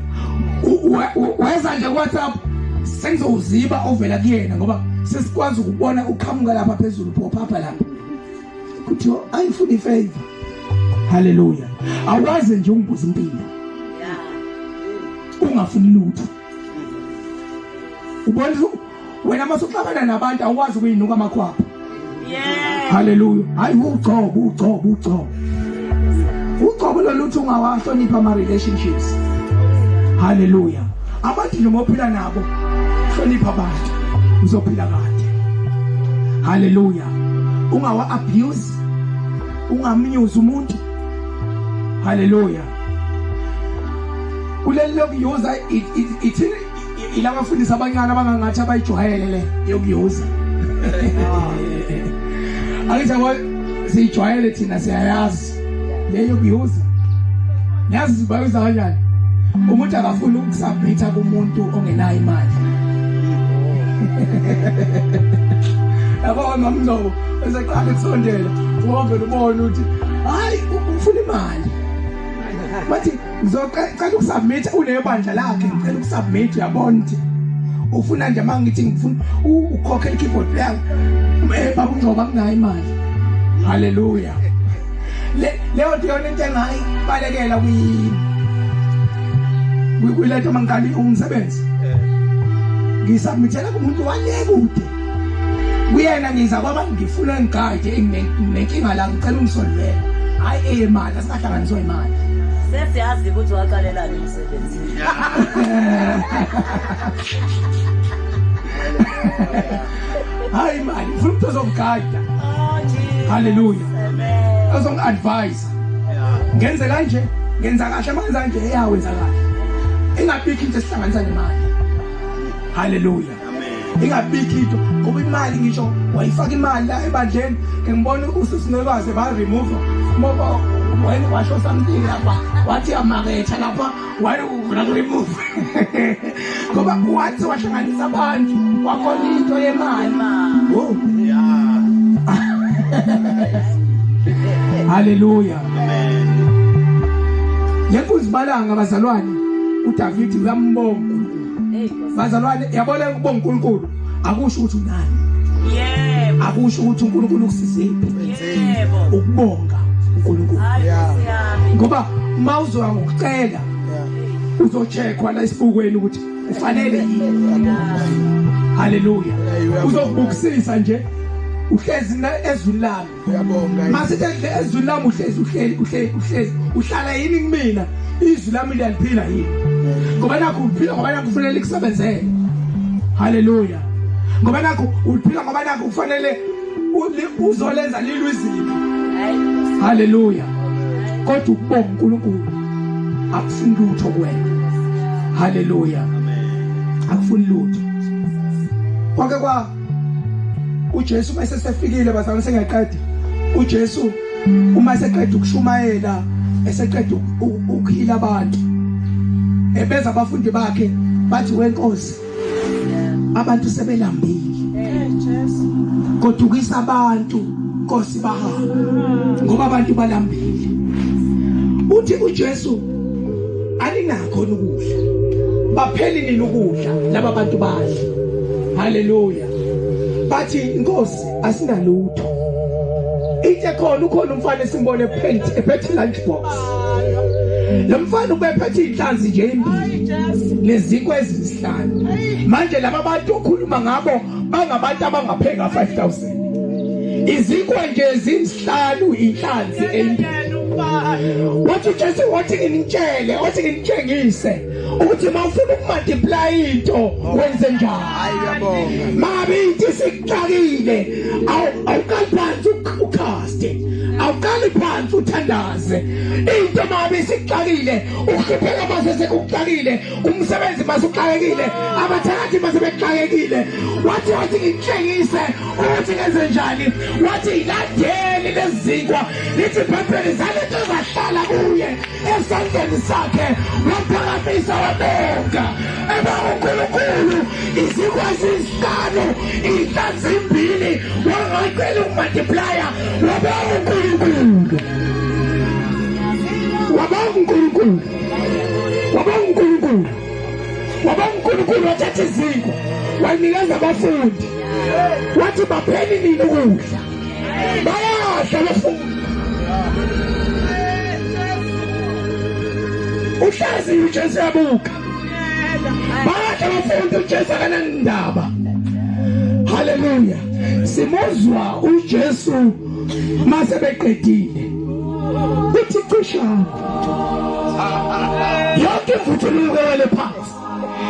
weza nje ku WhatsApp sengizowuziba ovela kuyena ngoba sesikwazi ukubona uqhamuka lapha phezulu pop up lapha kuthiwa ayifuni ifavor haleluya awukaze nje ungibuza impilo ungafuni lutho ubona wena masuxabana nabantu awukwazi ukuyinuka amakhwapha Yeah. haleluya hayi ugcobo ugcobo ugcobo ugcobo loluthi ungawahlonipha ama relationships haleluya abantu nje mophila nabo hlonipha abantu uzophila kade haleluya ungawa abuse ungamnyuzi umuntu haleluya kuleli lokuyuza ithi ilabafundisi abancane abangangathi abayijwayele le yokuyuza angithi yabo siyijwayele thina siyayazi le yokuyuza niyazi sibayuza kanjani umuntu akafuni ukusubmitha kumuntu ongenayo imali yabo mamngcobo eseqala ukusondela wovele ubone ukuthi hayi ufuna imali bathi ngizocela ukusubmit unebandla lakhe ngicela ukusubmit uyabona ukuthi ufuna nje uma ngithi ngifuna ukhokhe i-keyboard player eh baba ungcoba kunayo imali haleluya le leyo nto yona into engayibalekela kwi kwiletho mangiqala umsebenzi ngisubmithela kumuntu wale kude kuyena ngiza kwaba ngifuna ngigade nginenkinga la ngicela ungisolvele hayi eyemali asingahlanganiswa imali Sesiyazi ukuthi waqalelani umsebenzi. Hayi imali ngifuna umuntu ozongigada. Oh Jesus. Hallelujah. Amen. Ozongi-advise. Ngenze kanje, ngenza kahle uma ngenza kanje eya wenza kahle. Ingabikho into esihlanganisa nemali. Hallelujah. Ingabikho into ngoba imali ngisho wayifaka imali la ebandleni ngibona usisinekazi ba remove ngoba wena washo something lapha wathi amaketha lapha waye uvula ku remove ngoba wathi wahlanganisa abantu kwakhona into yemali wo haleluya lenkunzi balanga bazalwane uDavid uyambonga uNkulunkulu bazalwane yabona ukubonga uNkulunkulu akusho ukuthi unani yebo akusho ukuthi uNkulunkulu ukusizephi yebo ukubonga uNkulunkulu ngoba uma uzoya ngokucela uzocheckwa la esibukweni ukuthi ufanele yini haleluya uzokubukisisa nje uhlezi ezwini lami uyabonga masithi ezwini lami uhlezi uhleli uhleli uhlezi uhlala yini kumina izwi lami liyaliphila yini ngoba nakho uphila ngoba nakho kufanele likusebenzele haleluya ngoba nakho uliphila ngoba nakho kufanele uzolenza lilwe iziphi haleluya kodwa ukubonga uNkulunkulu akufuni lutho kuwena haleluya akufuni lutho kwake kwa uJesu uma esesefikile bazalwane sengiyaqeda uJesu uma eseqeda ukushumayela eseqeda ukuhila abantu ebeza abafundi bakhe bathi wenkosi abantu sebelambile kodukisa abantu Nkosi bahambe ngoba abantu balambile uthi uJesu aninakho ukudla bapheli nini ukudla laba bantu badla haleluya bathi inkosi asinalutho into ekhona ukhona umfana esimbone ephethe ephethe lunch box lo mfana ubephethe inhlanzi nje embili nezinkwa ezinhlanu manje laba bantu okhuluma ngabo bangabantu abangapheka 5000 izinkwa nje ezinhlanu inhlanzi embili Wathi uJesu wathi nginitshele, wathi nginitshengise ukuthi uma ufuna ukumultiply into wenze njani. Hayi uyabonga. Mabe into isikuxakile, awuqali phansi ucaste. Awuqali phansi uthandaze. Into mabe isikuxakile, uhlupheka mase sekuxakile, umsebenzi mase uxakekile, abathakathi mase bexakekile. Wathi wathi ngitshengise ukuthi ngenze njani. Wathi ilandeli lezinkwa lithi iBhayibheli zalento zahlala kuye esandleni sakhe waphakamisa wabonga ebonga uNkulunkulu izinkwa ezinhlanu inhlanzi imbili wangacela ukumultiplya wabonga uNkulunkulu wabonga uNkulunkulu wabonga uNkulunkulu wabonga uNkulunkulu wathatha izinkwa wanikeza abafundi wathi bapheni nini ukudla bayadla abafundi uhlazi uJesu yabuka bayadla abafundi uJesu akanandaba haleluya simuzwa uJesu mase beqedile uthi cishani yonke imvuthuluko wele phansi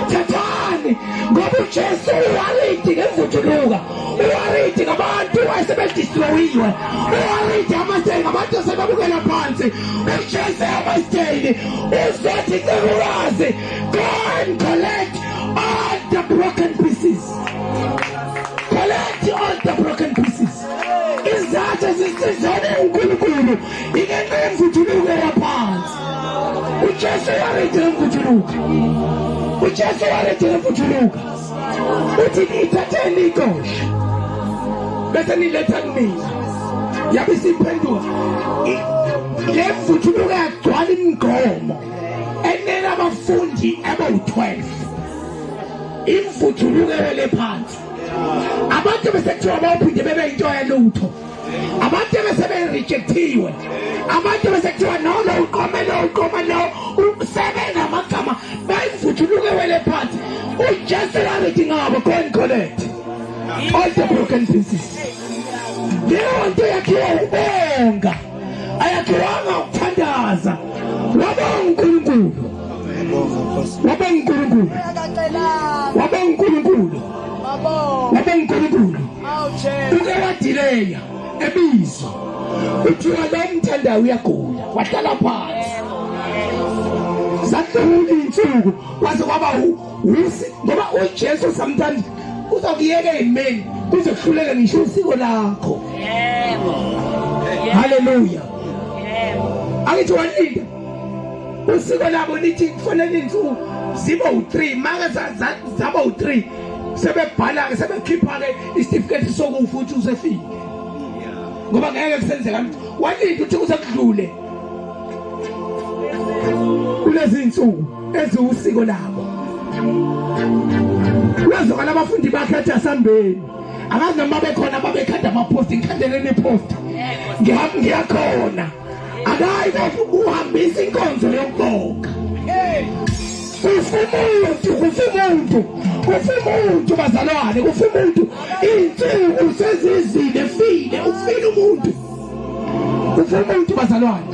thathani ngoba uJesu uwaridi ngemvuthuluka uwaridi ngabantu ayesebedistroyiwe uwaridi amasiteyini ngabantu asebabukela phansi uJesu amasiteyini uzothi cekukazi go and collect all the broken pieces collect all the broken pieces izathu ezisizone uNkulunkulu ingenxa yemvuthuluko yaphansi uJesu warethe lemvuthuluko uJesu warethe lemvuthuluko uthi ithatheni ikosha bese niletha kumina yabe isiphenduka le mvuthuluko yagcwala imigomo enela abafundi abawu-12 imvuthuluko ewele phansi abantu besekuthiwa bawuphinde bebe into yalutho abantu beseberejectiwe abantu besekuthiwa no lo uqome lo uqome lo sebenamagama bayivuthuluke wele phansi ujesu larithi ngabo go and collect all the broken pieces leyo nto yakhiwa ukubonga ayakhiwanga ukuthandaza wabonga unkulunkulu wabonga unkulunkulu wabonga unkulunkulu wabonga unkulunkulu uke wadileya ebizwa kuthiwa lo mthandayo uyagula wahlala phansi zadlula iy'nsuku kwaze kwaba usi ngoba ujesu sometimes uzokuyeka ey'meni kuze kuhluleke ngisho usiko lakho yebo haleluya angithi walinda usiko labo lithi kufanele insuku zibe u-3 make zaba u-3 sebebhala-ke sebekhipha-ke isitifiketi sokufa ukuthi usefile ngoba ngeke kusenzeka lutho walinda ukuthi kuze kudlule kulezi insuku eziwusiko labo wezwakala abafundi bakhe athi asambeni akazi noma bekhona babekhanda amaposti ngikhandeleni iposti ngiyakhona akayi kodwa uhambisa inkonzo yokubonga kufa umuntu kufa umuntu kufa umuntu bazalwane kufa umuntu iy'nsuku sezizile file ufile umuntu kufa umuntu bazalwane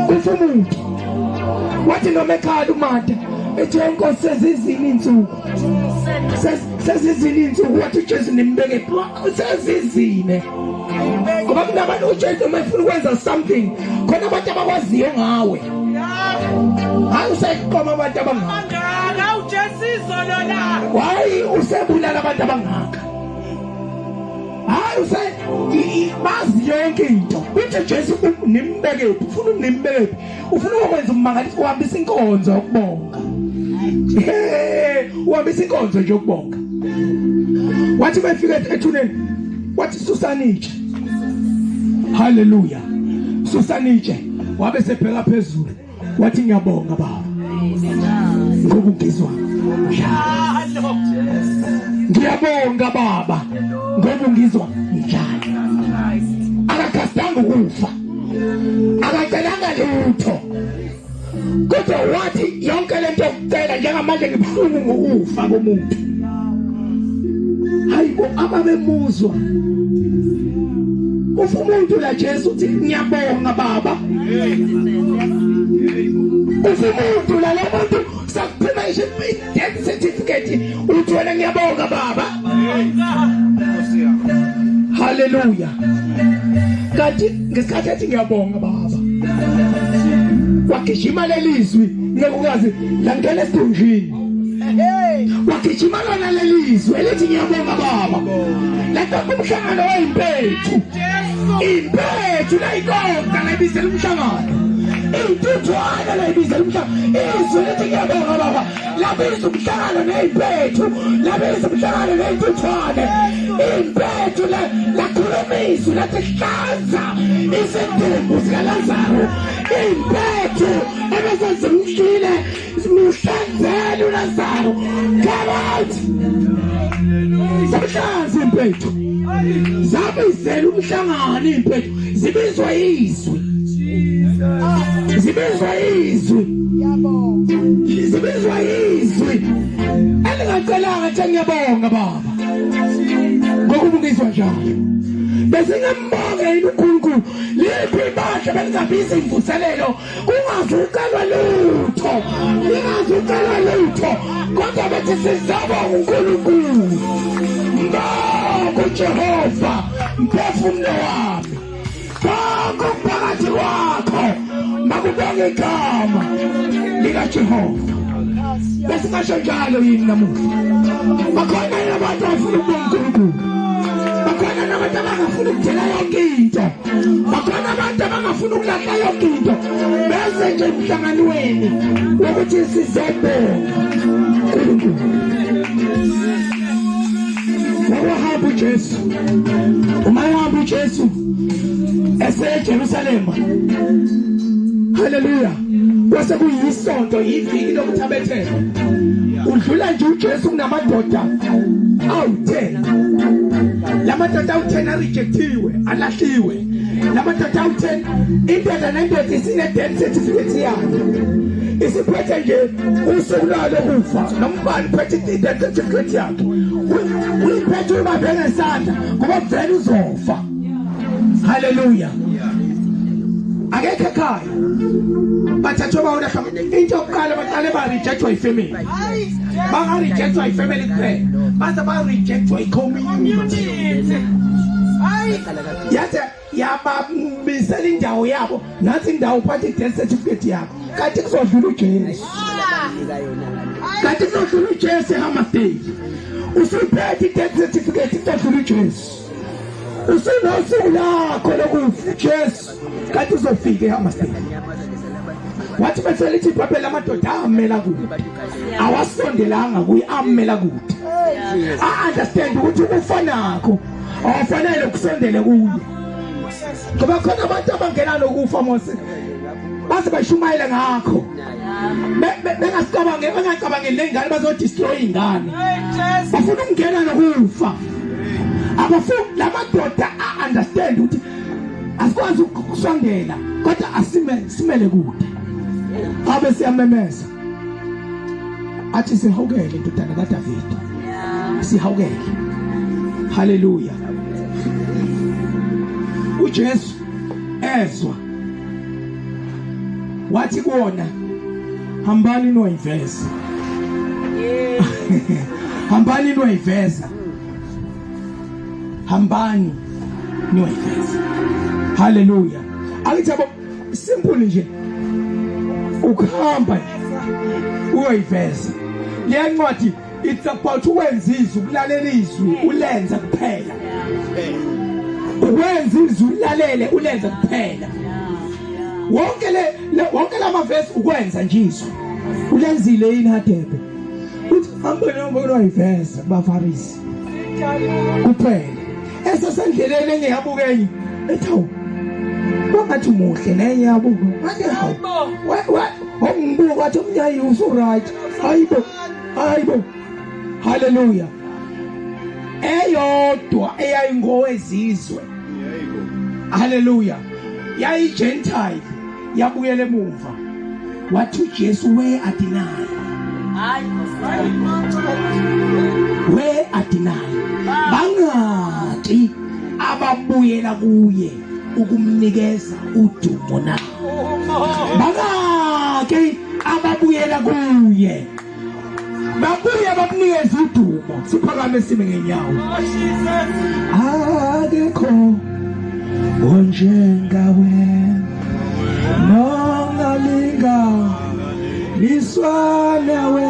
kufa umuntu wathi noma ekhala umata ethi inkosi sezizile iy'nsuku sezizile iy'nsuku wathi ujesu nimbeke sezizine ngoba kunabantu uJesu uma efuna ukwenza something khona abantu abakwaziyo ngawe hayi useqoma abantu abangaka uJesu izolo la hayi usebulala abantu abangaka hayi use bazi yonke into uthi Jesu nimbeke phi ufuna nimbeke phi ufuna ukwenza ummangaliso uhambisa inkonzo yokubonga uhambisa inkonzo nje yokubonga wathi befika ethuneni wathi susani itshe haleluya susani itshe wabe sebheka phezulu wathi ngiyabonga baba ngoba ungizwa njalo ngiyabonga baba ngoba ungizwa njalo akakhastanga ukufa akacelanga lutho kodwa wathi yonke lento yokucela njengamanje ngibuhlungu ngokufa komuntu hayibo ababemuzwa Ufa umuntu la Jesu uthi ngiyabonga baba. Ufa umuntu la lo muntu sakuphuma ngisho i-death certificate uthi wena ngiyabonga baba. Hallelujah. Kanti ngesikhathi ethi ngiyabonga baba. Wagijima lelizwi ngekukazi langena esidunjini. Wagijima lona lelizwi elithi ngiyabonga baba. Lento umhlangano wayimpethu. Impethu layikonka layibizela umhlangano. Intuthwane layibizela umhlangano. Izwi lithi ngiyabonga baba. Labiza umhlangano nezimpethu, labiza umhlangano nezintuthwane. Impethu lakhuluma izwi lathi hlanza isidumbu sikaLazaro. Impethu ebese zimshile zimuhlanzela uLazaro. Come out! Zamhlanza impethu. Zabizela umhlangano impethu. Zibizwa izwi. Zibizwa izwi. Zibizwa izwi. Elingacelanga nje ngiyabonga baba. Ngokuba ngizwa njalo. Besingambonga yini uNkulunkulu? Liphi ibandla belingabiza imvuselelo kungazucelwa lutho lingazucelwa lutho kodwa bethi sizabonga uNkulunkulu. Mbonga uJehova mphefumulo wami. Konke okuphakathi kwakho makubonge igama likaJehova. Besingasho njalo yini namuhla? Bakhona yini abantu abafuna ukubonga uNkulunkulu? Bakhona nabantu abangafuni ukudela yonke into. Bakhona abantu abangafuni ukulahla yonke into. Bese nje emhlanganweni wokuthi sizobonga uNkulunkulu. Wahamba uJesu. Uma ehamba uJesu eseJerusalema. Haleluya. Kwase kuyisonto iviki lokuthi abethelwe. Udlula nje uJesu kunamadoda awu-10. Lamadoda awu-10 arejectiwe, alahliwe. Lamadoda awu-10 indoda nendoda isine-death certificate yayo. Isiphethe nje usuku lwalo kufa nombani uphethe i-death certificate yakhe. Uyiphethe uyibambe ngesandla ngoba vele uzofa. Haleluya. Akekho ekhaya. Bathathwe bawona into yokuqala baqale ba rejectwa ifamily. Banga rejectwa ifamily kuphela. Baze ba rejectwa i-community. Yathi yabamisela indawo yabo nathi indawo uphathe i-death certificate yakho. Kanti kuzodlula uJesu. Kanti kuzodlula uJesu eHammersdale. Usuphethe i-death certificate kuzodlula uJesu. Usunosuku lakho lokufa uJesu kanti uzofika eHammersdale. Wathi bese lithi iBhayibheli amadoda amela kude. Awasondelanga kuye amela kude. I understand ukuthi ukufa nakho awufanele ukusondele kuye. Ngoba khona abantu abangena nokufa Mose. Baze bashumayele ngakho. Bengasicabange bengacabangeli lengane bazodestroy ingane. Bafuna ukungena nokufa. Abafuni lamadoda a understand ukuthi asikwazi ukusondela kodwa asime simele kude. Abe siyamemeza. Athi sihawukele ndodana kaDavid. Sihawukele. Haleluya. uJesu ezwa wathi kuona hambani noyiveza hambani noyiveza hambani niyoyiveza haleluya akithi yabo simple nje ukuhamba nje uyoyiveza le ncwadi it's about ukwenza izwi ukulalela izwi ulenze kuphela ukwenza izwi ulalele ulenze kuphela wonke le wonke lamavesi ukwenza nje izwi ulenzile yini hadebe uthi hamba noma uyoyiveza kubafarisi kuphela esesendleleni enye yabuka enye ethi hawu kwangathi muhle nenye yabuka ngathi hawu wangibuka wathi umnyayi usu-right hayibo hayibo haleluya eyodwa eyayingowezizwe haleluya yayigentile yabuyela emuva wathi uJesu where are deny where are deny bangaki ababuyela kuye ukumnikeza udumo na? Bangaki ababuyela kuye babuye bamnikeza udumo? Siphakame sime ngenyawo. Akekho onjengawe nongalinga liswa nawe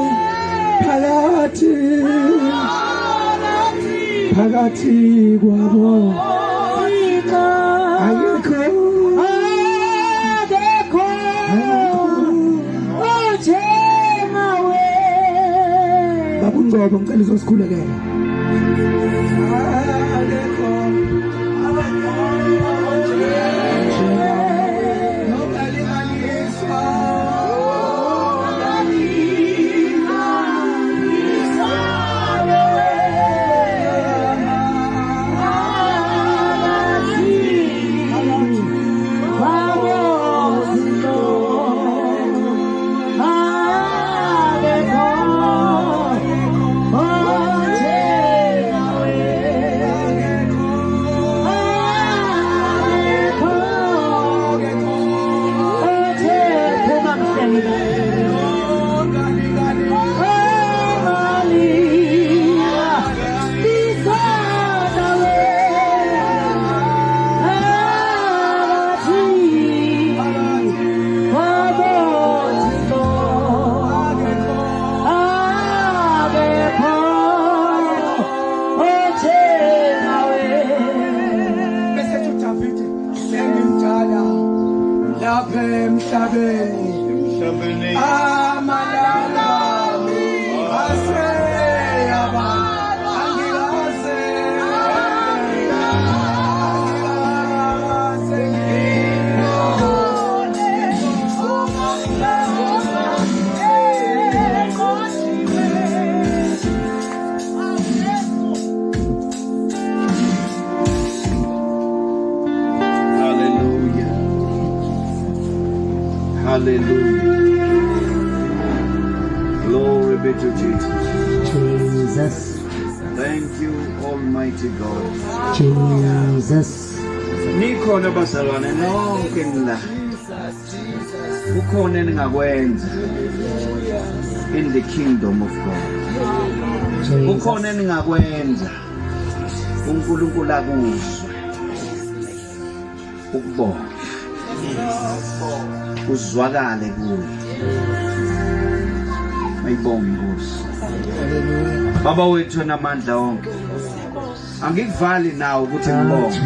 phakathi phakathi kwabo akekho akekho onjengawe. Baba uNgcobo, ngicela uzosikhulekela. Akekho nongalinganiswa. Bese ethi uDavide sengimdala lapha emhlabeni amalanga ami aseyaba angikaze angikaze ngibone. Hallelujah. Hallelujah. Glory be to Jesus. Jesus. Thank you, Almighty God. Jesus. Nikhona bazalwane nonke nila. Kukhona eningakwenza in the kingdom of God. Kukhona eningakwenza uNkulunkulu akuzwe. Ukubonga. Uzwakale kuye. Mayibonge inkosi. Baba wethu onamandla onke. Angikuvali nawe ukuthi ngibonge.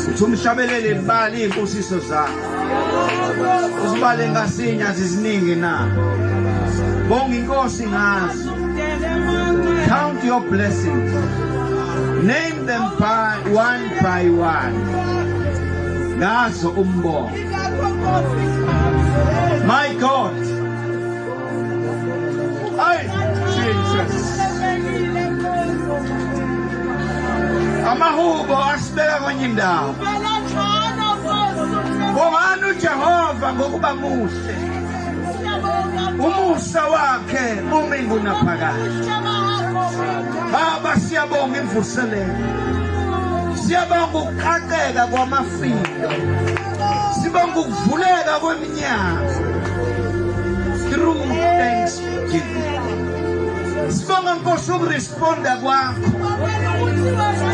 Uthi umhlabelele bali izinkosiso zakho. Usibale ngasinye aziziningi na. Bonga inkosi ngazo. Count your blessings. Name them by one by one. Ngazo umbongo. My God. Ay, Jesus. Amahubo asibeka kwenye indawo. Bongani uJehova ngokuba muhle. Umusa wakhe umi ngunaphakade. Baba siyabonga imvuselelo. Siyabonga ukuqaqeka kwamafindo. Sibonga ukuvuleka kweminyango. Through thanksgiving. Sibonga Nkosi ukuresponda kwakho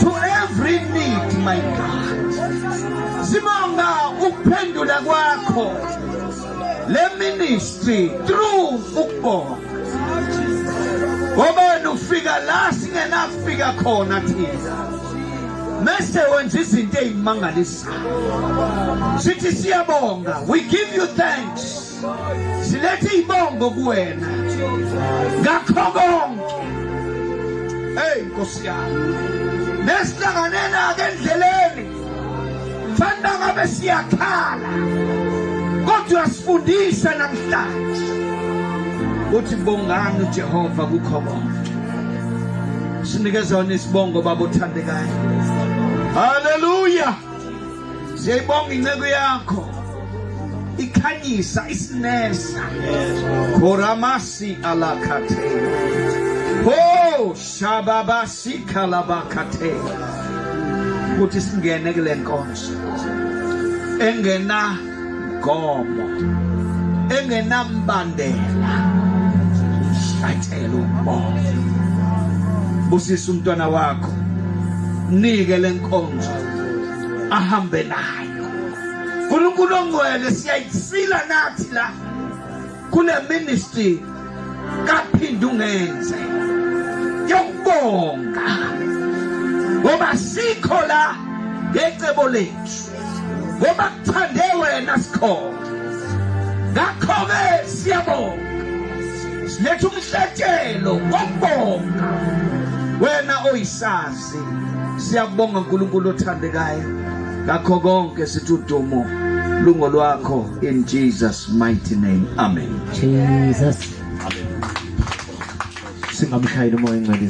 to every need, my God. Sibonga ukuphendula kwakho le ministry through ukubonga. Ngoba wena ufika la singenafika khona thina. Mese wenza izinto ezimangalisayo. Sithi siyabonga. We give you thanks. Silethe ibongo kuwena. Ngakho konke. Hey Nkosi yami. Nesihlanganena ke endleleni. Fanele ngabe siyakhala. Kodwa uyasifundisa namhlanje. Uthi bongani uJehova kukho konke. Sinikeza wona isibongo baba othandekayo. Hallelujah. Siyayibonga inceku yakho. Ikhanyisa isinesa. Koramasi alakate. Oh, shababasi kalabakate. Ukuthi singene kule nkonzo engena mgomo, engenambandela, umhlatshelo ukubonga. Busisa umntwana wakho, nike lenkonzo ahambe nayo. uNkulunkulu ongcwele, siyayisila nathi la kule ministry kaphinde ungenze yokubonga, ngoba sikho la ngecebo lethu, ngoba kuthande wena sikhona. Ngakho-ke siyabonga, siletha umhlatshelo wokubonga wena oyisazi. Siyakubonga uNkulunkulu othandekayo ngakho konke, sithi udumo lungolwakho in Jesus mighty name, amen. Jesus. Singamshayeli umoya engcwele.